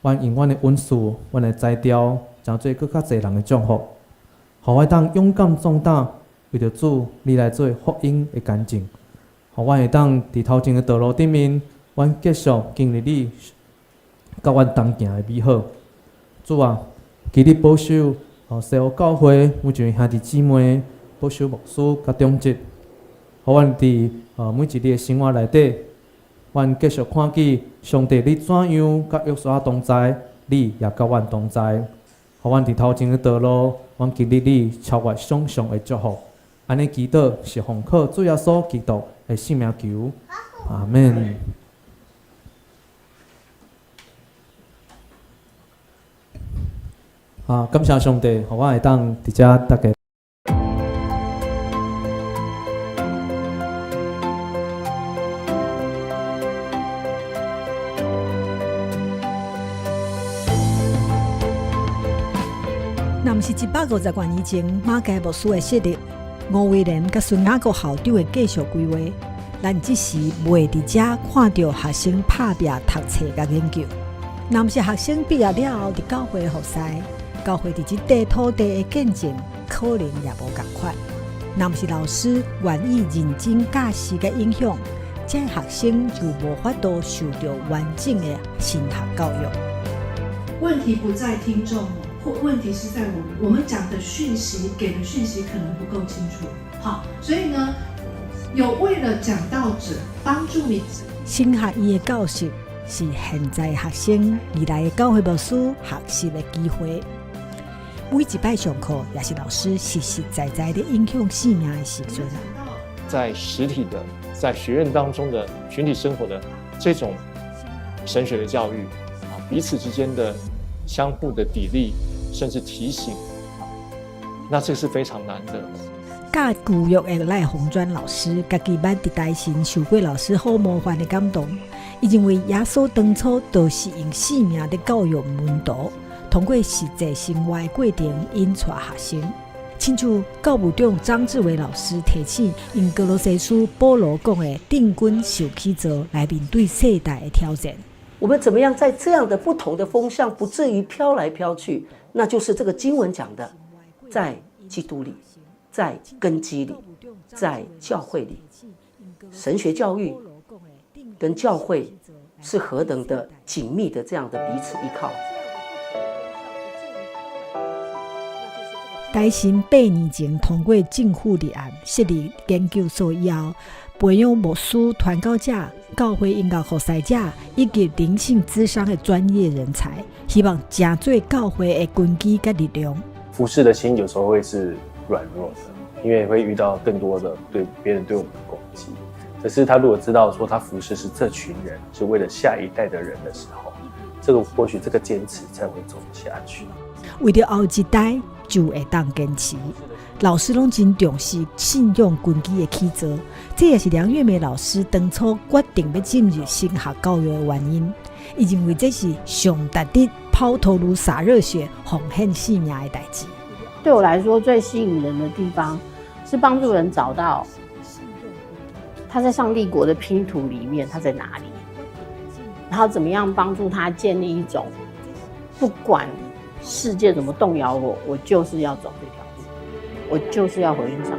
阮用阮的恩賜、阮的才調，成做閣較濟人的祝福，予我當勇敢壯膽，為著主你來做福音的見證，予阮會當佇頭前的道路頂面，阮繼續經歷你佮阮同行的美好。主啊，求你保守西湖教會每一位兄弟姊妹，保守牧師佮長執，予阮佇每一日的生活內底，阮繼續看見上帝你怎樣佮約書亞同在，你也佮阮同在，予阮佇頭前的道路，阮經歷你超越想像的祝福。按呢祈禱是奉靠主耶穌基督的聖名求，阿們。啊，感謝上帝，予我會當佇遮大家。若毋是150多年前馬偕牧師的設立，吳威廉佮孫雅各校長的繼續規劃，咱這時袂佇遮看著學生拍拚讀冊佮研究。若毋是學生畢業了後佇教會服侍，教會佇這塊土地的見證，可能也無仝款。若毋是老師願意認真教示佮影響，這學生就無法度受著完整的神學教育。問題不在聽眾，或問題是在我們，我們講的訊息，給的訊息可能不夠清楚。好，所以呢，有為了講道者幫助你。神學院的教室是現在學生未來的教會牧師學習的機會。每一擺上課，也是老師實實在在的影響生命的時陣。在實體的，在學院當中的群體生活的這種神學的教育，啊，彼此之間的相互的砥礪，甚至提醒，那這是非常難的。教舊約的賴鴻專老師，家己捌佇台新受過老師好模範的感動，伊認為耶穌當初就是用性命佇教育門徒，通過實際生活的過程引帶學生。親像教務長張志偉老師提醒，用歌羅西書保羅講的定根受起造來面對世代的挑戰。我們怎麼樣在這樣的不同的風向，不至於飄來飄去？那就是這個經文講的，在基督裡，在根基裡，在教會裡，神學教育跟教會是何等的緊密的這樣的彼此依靠。台神8年前通過政府立案設立研究所以後，培養牧師、傳教者、教會音樂服侍者以及靈性諮商的專業人才，希望成做教會的根基佮力量。服侍的心有時候會是軟弱的，因為會遇到更多的對別人對我們的攻擊。可是他如果知道說他服侍是這群人，是為了下一代的人的時候，這個或許這個堅持才會走下去。為著後一代就會當堅持，老師攏真重視信仰根基的起造，這也是梁月美老師當初決定欲進入神學教育的原因。伊認為這是上值得拋頭顱灑熱血、奉獻性命的代誌。對我來說，最吸引人的地方是幫助人找到他在上帝國的拼圖裡面他在哪裡，然後怎麼樣幫助他建立一種不管世界怎麼動搖我，我就是要走這條路，我就是要回應上帝。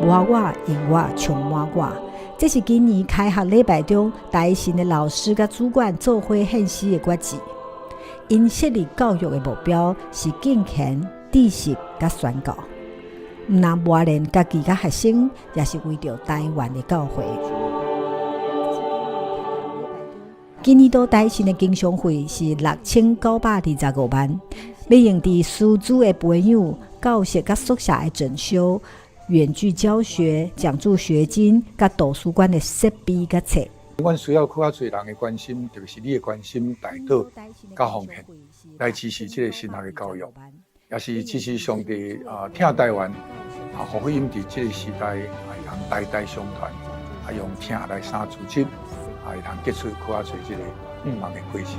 無我用我充滿我，這是今年開學禮拜中，台神的老師佮主管做伙獻詩的決志。𪜶設立教育的目標是敬虔、知識佮宣教，毋但磨練家己佮學生，也是為著台灣的教會。今年度台神的經常費是6925萬，欲用佇師資的培養、教室佮宿舍的整修、遠距教學、獎助學金、佮圖書館的設備佮冊。阮需要較濟人的關心，特別是你的關心、代禱、佮奉獻，來支持這個神學的教育，也是支持上帝啊，疼台灣啊，福音佇這個時代啊，會通代代相傳，啊，用疼來三組織，啊，會通結出較濟這個向望的果子。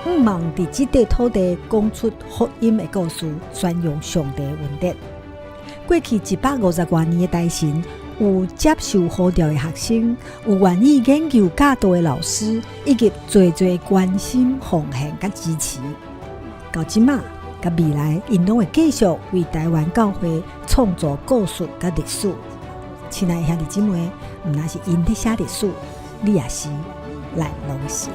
向望佇這塊土地講出福音的故事，宣揚上帝恩典。過去150多年的台神，有接受呼召的學生，有願意研究教導的老師，以及濟濟關心、奉獻佮支持。到這馬佮未來，𪜶攏會繼續為台灣教會創造故事佮歷史。親愛的兄弟姊妹，毋但是𪜶佇寫歷史，你也是，咱攏是。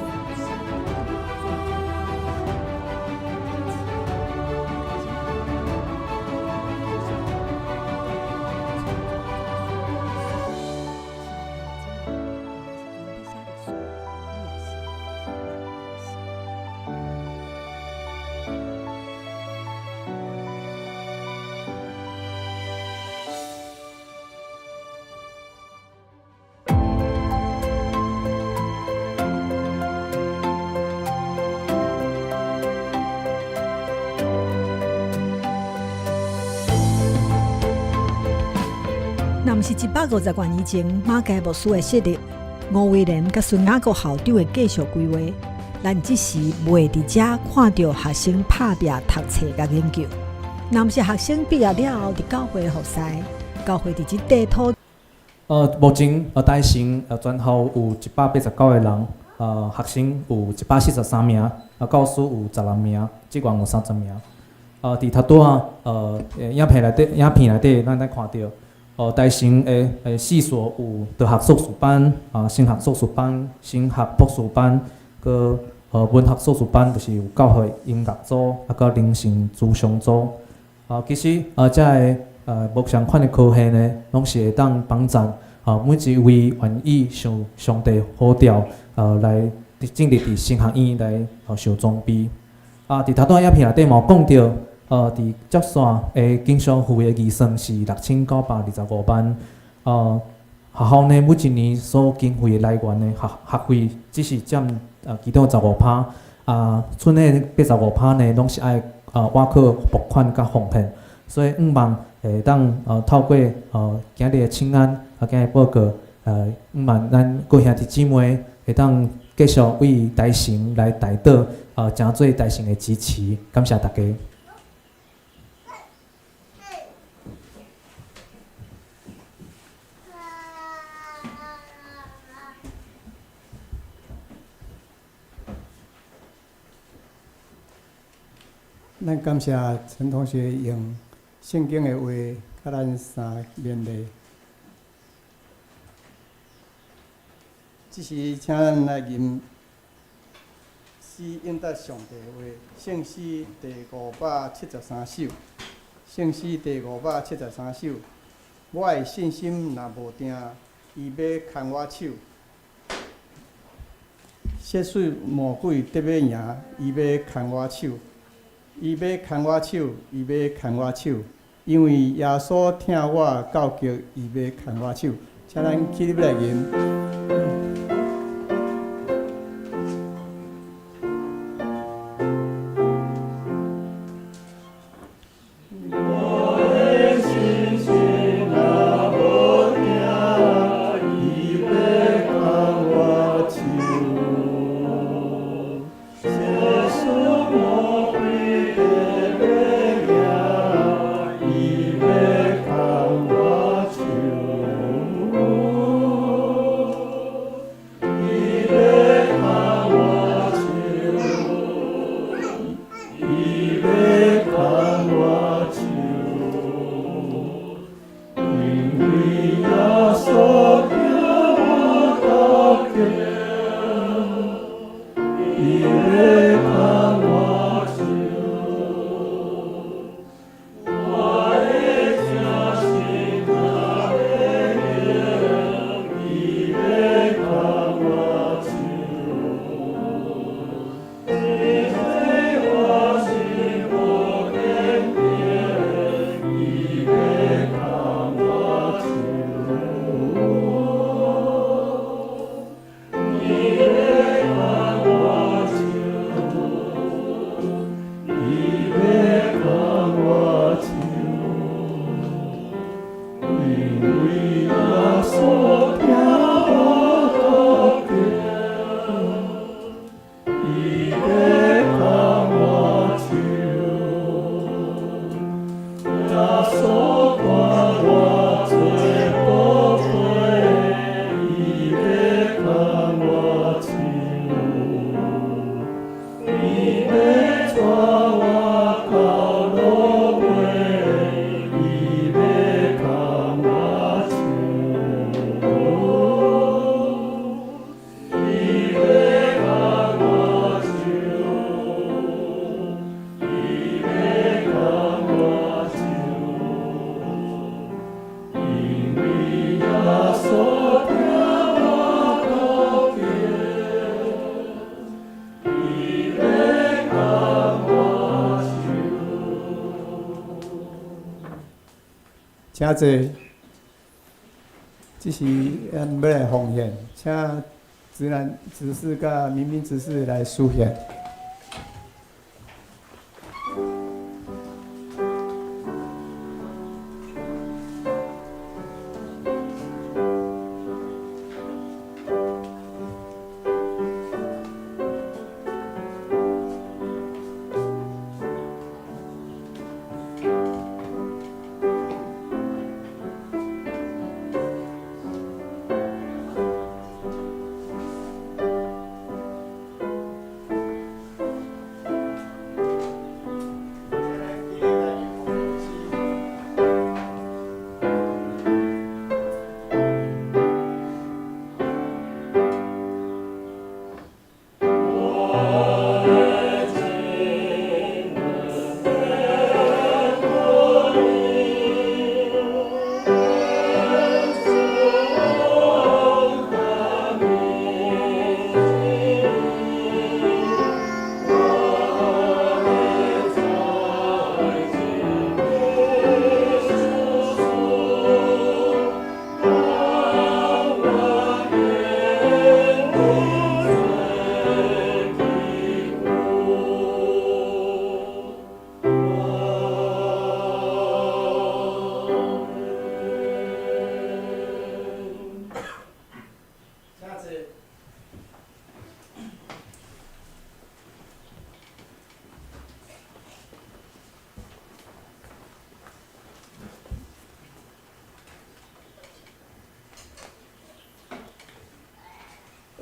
若毋是150多年前馬偕牧師的設立，吳威廉佮孫雅各校長的繼續規劃，咱這時袂佇遮看著學生拍拚讀冊佮研究。若毋是學生畢業了後佇教會服侍，教會佇這塊土。目前台神全校有189個人，學生有143名，教師有16名，職員有30名。佇頭拄仔影片內底，影片內底，咱會看著。台神的四所有哲學碩士班、啊，神學碩士班、神學博士班，閣文學碩士班，就是有教會音樂組，啊，閣靈性諮商組。啊，其實啊，遮个無相款的科系呢，攏是會當幫助啊每一位願意受上帝呼召，來進入佇神學院來受裝備。啊，佇頭拄仔影片內底嘛有講著，伫接線的經常費的預算是6925萬。學校呢每一年所經費的來源呢，學費只是佔其中15%，啊，剩的85%呢，攏是愛倚靠撥款佮奉獻。所以，向望會當透過今日的請安啊，今日報告，向望咱各兄弟姊妹會當繼續為台神來代禱，誠做台神的支持，感謝大家。咱感謝陳同學用聖經的話，佮咱三勉勵。這時，請咱來吟詩應答上帝的話，聖詩第573首。聖詩第573首，我的信心若無定，伊欲牽我手。設使魔鬼得欲贏，伊欲牽我手。伊欲牽我手，伊欲牽我手，因為耶穌疼我到極，伊欲牽我手。請咱起立來吟。請坐，這是咱欲來奉獻，請直男執事佮民兵執事來書獻。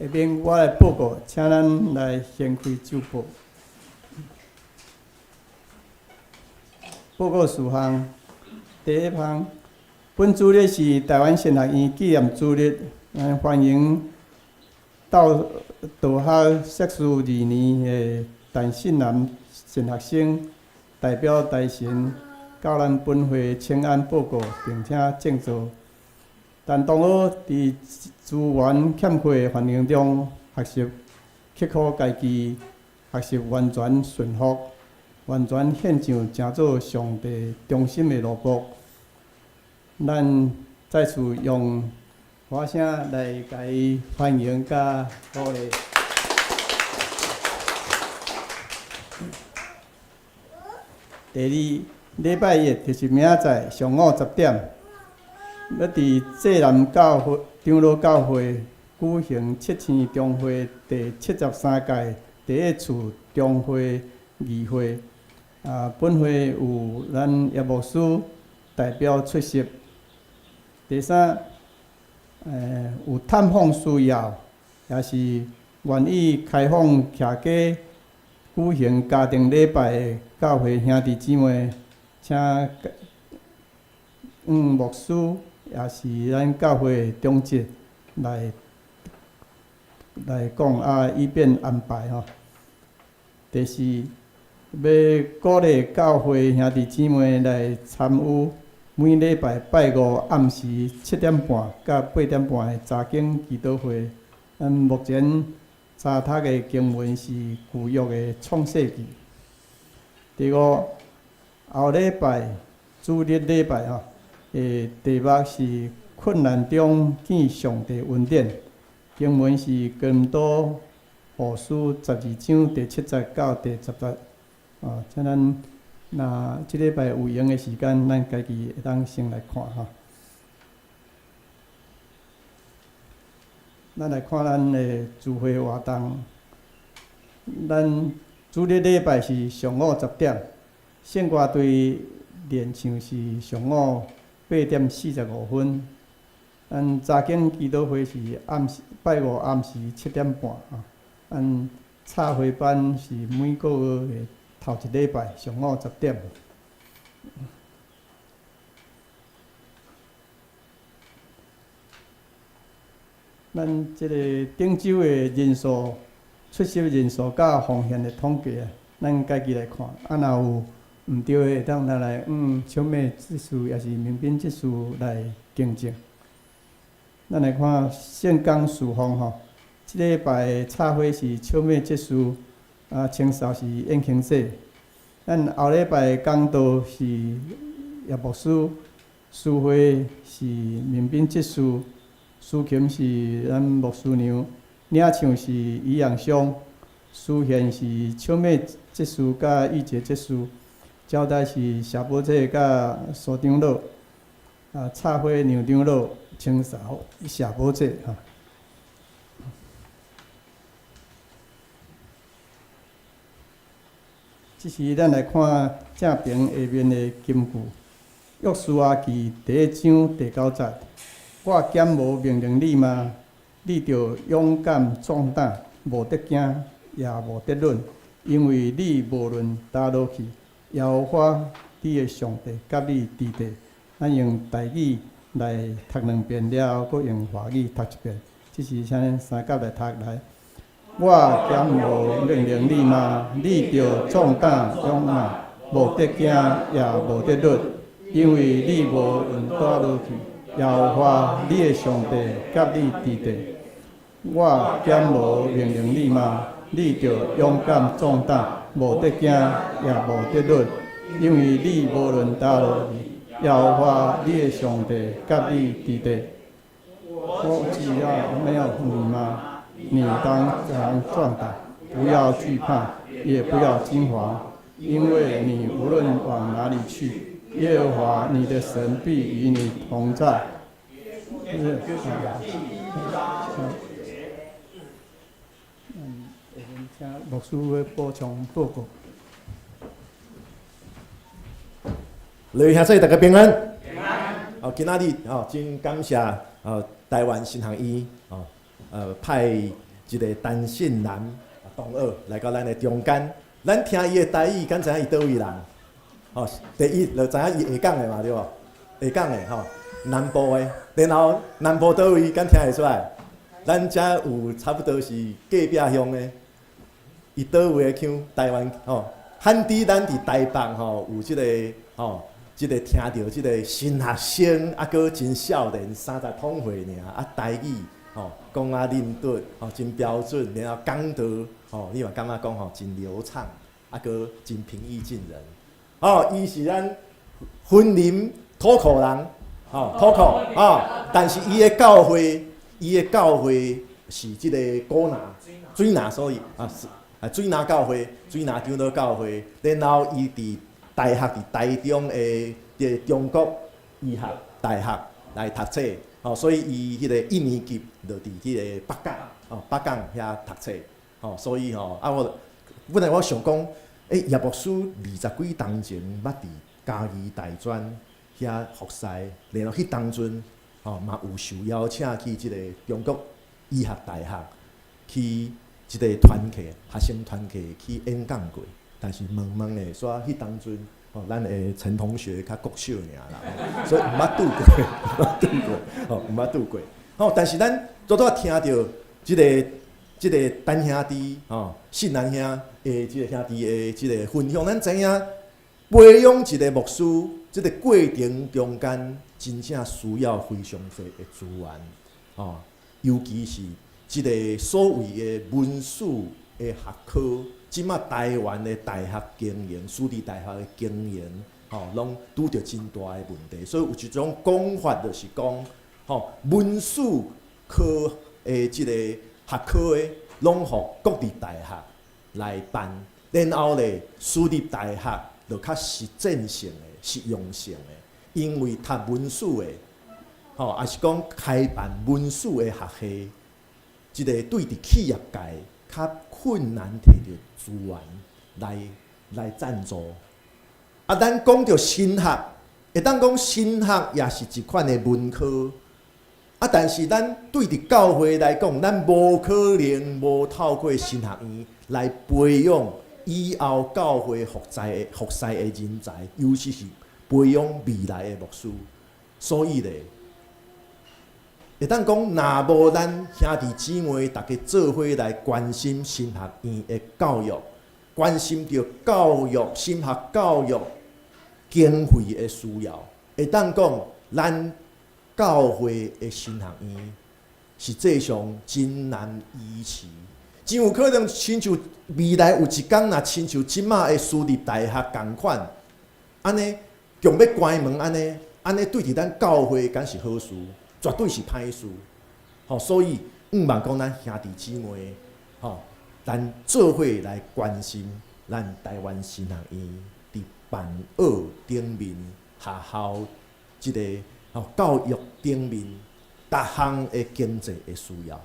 下面我來報告，請咱來掀開周報。報告事項，第一項，本主日是台灣神學院紀念主日，咱歡迎到道學碩士二年的陳信南神學生代表台神到咱本會請安報告，並且靜坐。但當我佇資源欠缺的環境中學習，刻苦家己，學習完全順服，完全獻上，成做上帝忠心的奴僕。咱再次用歡聲來共伊歡迎佮鼓勵。第二，禮拜一就是明仔載上午10點，欲佇濟南教會長老教會舉行七星中會第73屆第一次中會議會。啊，本會有咱葉牧師代表出席。第三，有探訪需要，也是願意開放徛家舉行家庭禮拜的教會兄弟姊妹，請牧師也是咱教會的長執來講啊，以便安排吼。第四，欲鼓勵教會兄弟姊妹來參與每禮拜拜五暗時7點半佮8點半的查經祈禱會。咱目前查讀的經文是舊約的創世記。第五，後禮拜主日禮拜吼，題目是困難中見上帝恩典，經文是哥林多後書12章第7節到第10節。啊，請咱若這禮拜有閒的時間，咱家己會當先來看吼。咱來看咱的聚會活動。咱主日禮拜是上午10點，聖歌隊練唱是上午8點45分。咱查經祈禱會是暗時拜五暗時7點半啊。咱插花班是每個月的頭一禮拜上午10點。咱這個頂週的人數、出席人數佮奉獻的統計啊，咱家己來看。啊，若有毋對的，會當拿來小妹執事也是民兵執事來更正。咱來看聖工事奉吼，這禮拜的插花是小妹執事，啊，清掃是燕青姐。咱後禮拜講道是葉牧師，司會是民兵執事。司琴是咱牧師娘，領唱是余養松，司獻是小妹執事佮玉洁执事，招待是谢宝姐佮苏长老，啊，插花杨长老，清扫谢宝姐哈。這時咱來看正爿下面的金句，約書亞記第一章第9節。我敢無命令你嗎？你著勇敢壯膽，無得驚，也無得忍，因為你無論佗落去，耶和華你的上帝佮你佇佇。咱用台語來讀兩遍了後，閣用華語讀一遍。這是請咱三甲來讀來。我敢無命令你嗎？你著壯膽勇敢，無得驚，也無得忍，因為你無論佗落去，耶和華你的上帝佮你佇佇。我敢無命令你嗎？你著勇敢壯膽，無得驚，也無得忍，因為你無論佗落去，耶和華你的上帝佮你佇佇。我只要沒有你嗎？你當剛壯膽，不要懼怕，也不要驚惶，因為你無論往哪裡去，耶和華你的神必與你同在。請牧師補充報告。各位兄弟，大家平安。平安。好，今仔日吼，真感謝台灣神學院吼，派這个陳信南同學來到咱的中間，咱聽伊的台語，敢知影伊佗位人？吼，第一就知影伊下港的嘛，對無？下港的吼，南部的，然後南部佗位，敢聽會出來？咱遮有差不多是隔壁鄉的，伊佗位的腔，台灣吼，罕佇咱佇台北吼有這個吼，這個聽著這個新學生，啊，閣真少年，30通歲爾，啊，台語吼講啊輪頓吼真標準，然後講道吼，你嘛感覺講吼真流暢，啊，閣真平易近人。哦，伊是咱雲林土庫人，吼土庫吼，但是伊的教會，伊的教會是這個古林水林，所以啊是啊水林教會，水林長老教會，然後伊佇大學佇台中的這個中國醫學大學來讀冊，吼，所以伊彼個一年級就佇彼個北港，吼北港遐讀冊，吼，所以吼啊我本來我想講，欸，葉牧師二十幾冬前捌佇嘉義大專遐服侍，然後彼當陣吼嘛有受邀請去這個中國醫學大學去這個團契學生團契去演講過，但是問問的，煞彼當陣吼，咱的陳同學較國小爾啦，所以毋捌拄過，毋捌拄過，吼，毋捌拄過。吼，但是咱拄拄仔聽著這个這个陳兄弟吼，信南兄的這个兄弟的這个分享，咱知影培養一个牧師，這个過程中間真正需要非常濟的資源，吼，尤其是這个所謂的文史的學科，這馬台灣的大學經營、私立大學的經營，吼，攏拄著真大的問題。所以有一種講法，就是講，吼，文史科的這個學科的，攏予國立大學來辦，然後咧，私立大學就較實踐性的、實用性的，因為讀文史的，吼，抑是講開辦文史的學系，這個對佇企業界較困難提著資源來贊助。啊，咱講著神學，會當講神學也是一款的文科。啊，但是咱對佇教會來講，咱無可能無透過神學院來培養以後教會服侍的人才，尤其是培養未來的牧師。所以咧，會當講，若無咱兄弟姊妹逐家做伙來關心神學院的教育，關心著教育、神學教育經費的需要，會當講咱教會的神學院實際上真難維持，真有可能親像未來有一工，若親像這馬的私立大學仝款，按呢強欲關門按呢，按呢對佇咱教會敢是好事，絕對是歹事。吼，所以向望講咱兄弟姊妹，吼，咱做伙來關心咱台灣神學院佇辦學頂面學校這个吼教育頂面逐項的經濟的需要，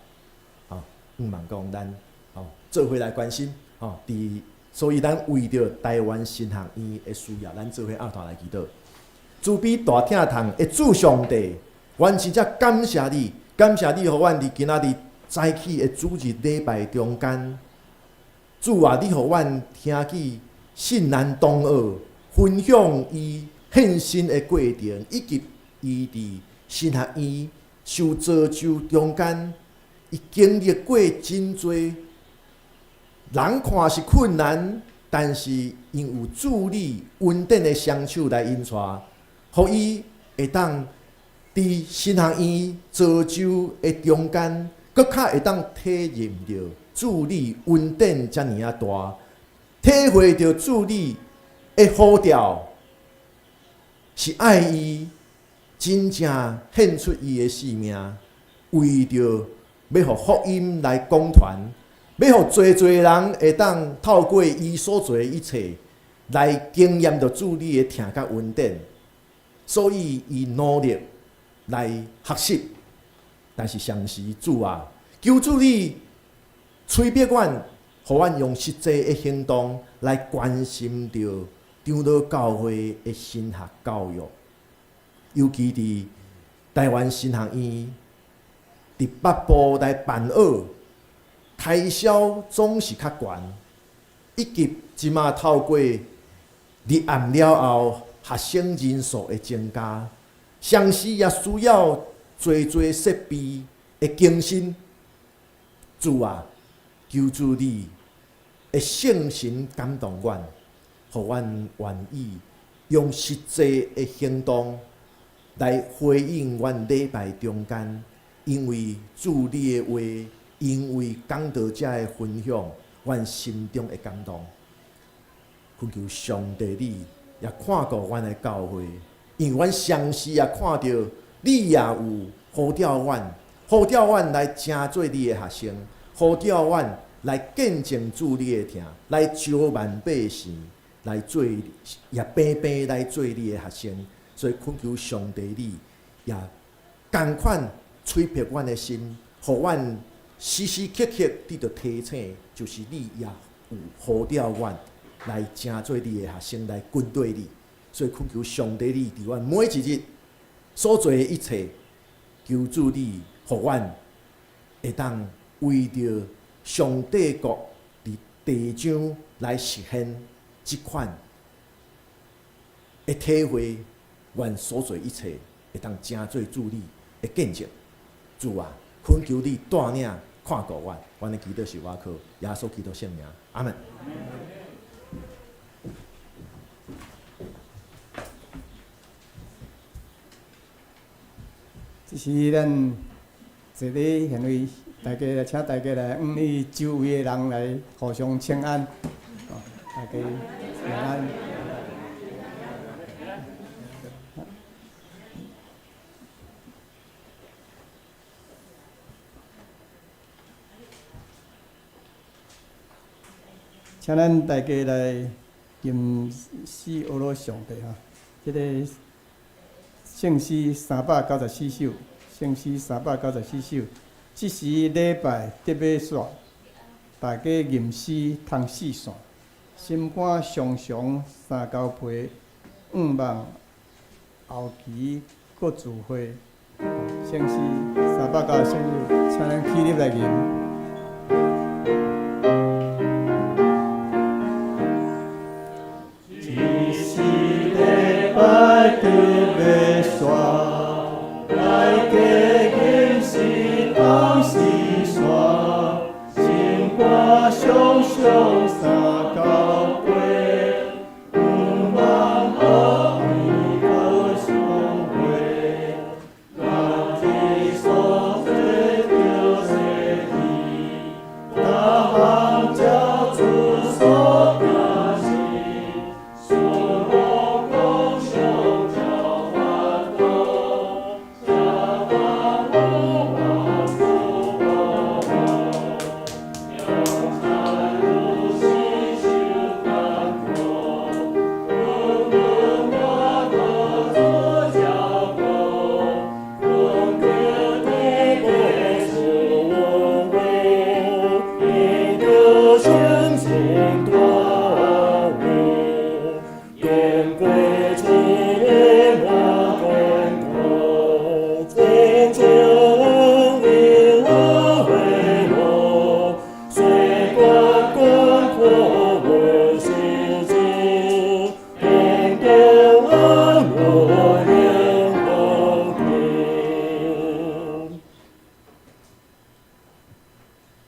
吼，向望講咱吼做伙來關心，吼，佇所以咱為著台灣神學院的需要，咱做伙阿團來祈禱。慈悲大疼痛的主上帝，阮真正感謝你，感謝你予阮佇今仔日早起的主日禮拜中間，主啊，你予阮聽見信南同學分享伊獻身的過程，以及伊佇神學院受造就中間，伊經歷過真濟人看是困難，但是因有主你恩典的雙手來引帶，予伊會當佇神學院造就的中間，閣較會當體認著主你恩典遮爾仔大，體會著主你的呼召是愛伊真正獻出伊的性命，為著欲予福音來廣傳，欲予濟濟人會當透過伊所做的一切來經驗著主你的疼佮恩典，所以伊努力來學習。但是同時主啊，求主你催逼阮，予阮用實際的行動來關心著長老教會的神學教育，尤其佇台灣神學院佇北部來辦學，开销总是较悬，以及这马透过入暗了后，学生人数的增加，同时也需要济济设备的更新。主啊，求主你的圣神感动阮，予阮愿意用实际的行动来回应阮礼拜中间，因为主你的话，因为讲道者的分享，阮心中的感动。恳求上帝你也看顾阮的教会，因为阮相时也看著你也有呼召阮，呼召阮来成做你的学生，呼召阮来见证主你的疼，来招万百姓来做，也平平来做你的学生。所以恳求上帝你也仝款催迫阮的心，予阮时时刻刻得著提醒，就是你也有呼召阮来成做你的学生，来跟随你。所以恳求上帝你伫阮每一日所做的一切，求主你予阮会当为著上帝国伫地上来实现这款的体会，阮所做一切会当成做主你的见证。主啊，恳求你带领看顾阮，阮的祈祷是倚靠耶稣基督圣名，阿门。这是咱坐咧现位，大家来请大家来，向你周围的人来互相请安，大家平安。请咱大家来吟诗阿罗上帝哈，这个圣诗394首，圣诗394首。这时礼拜得欲煞，大家吟诗通四线，心肝常常三交皮，向望后期阁聚会。圣诗394首，请咱起立来吟。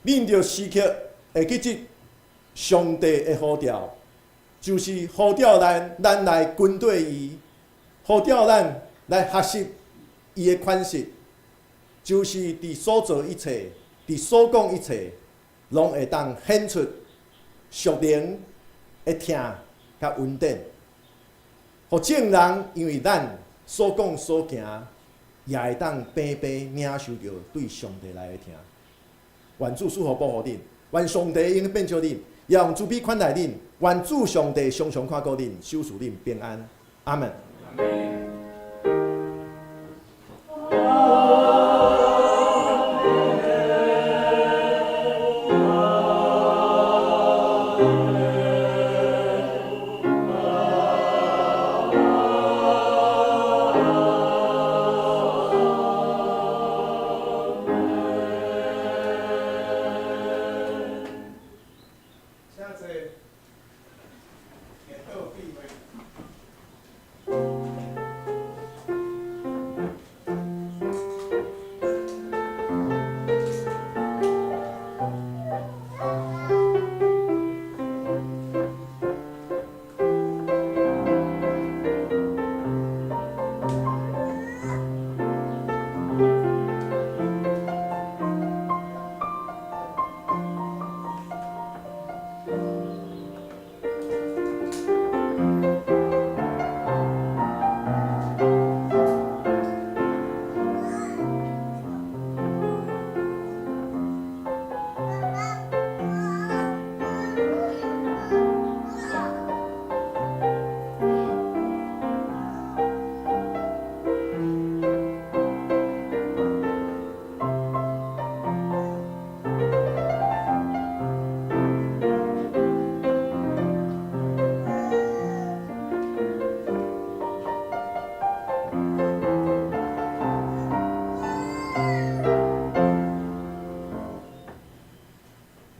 恁著时刻会记得上帝的呼召，就是呼召咱，咱来跟随伊，呼召咱来学习伊的款式，就是伫所做一切，伫所讲一切，拢会当显出属灵的疼佮恩典，予众人因为咱所讲所行，也会当平平领受著对上帝来的疼。愿主赐福保护恁，愿上帝永变照恁，也用慈悲款待恁。愿主上帝常常看顾恁，守赐恁平安。阿门。請坐。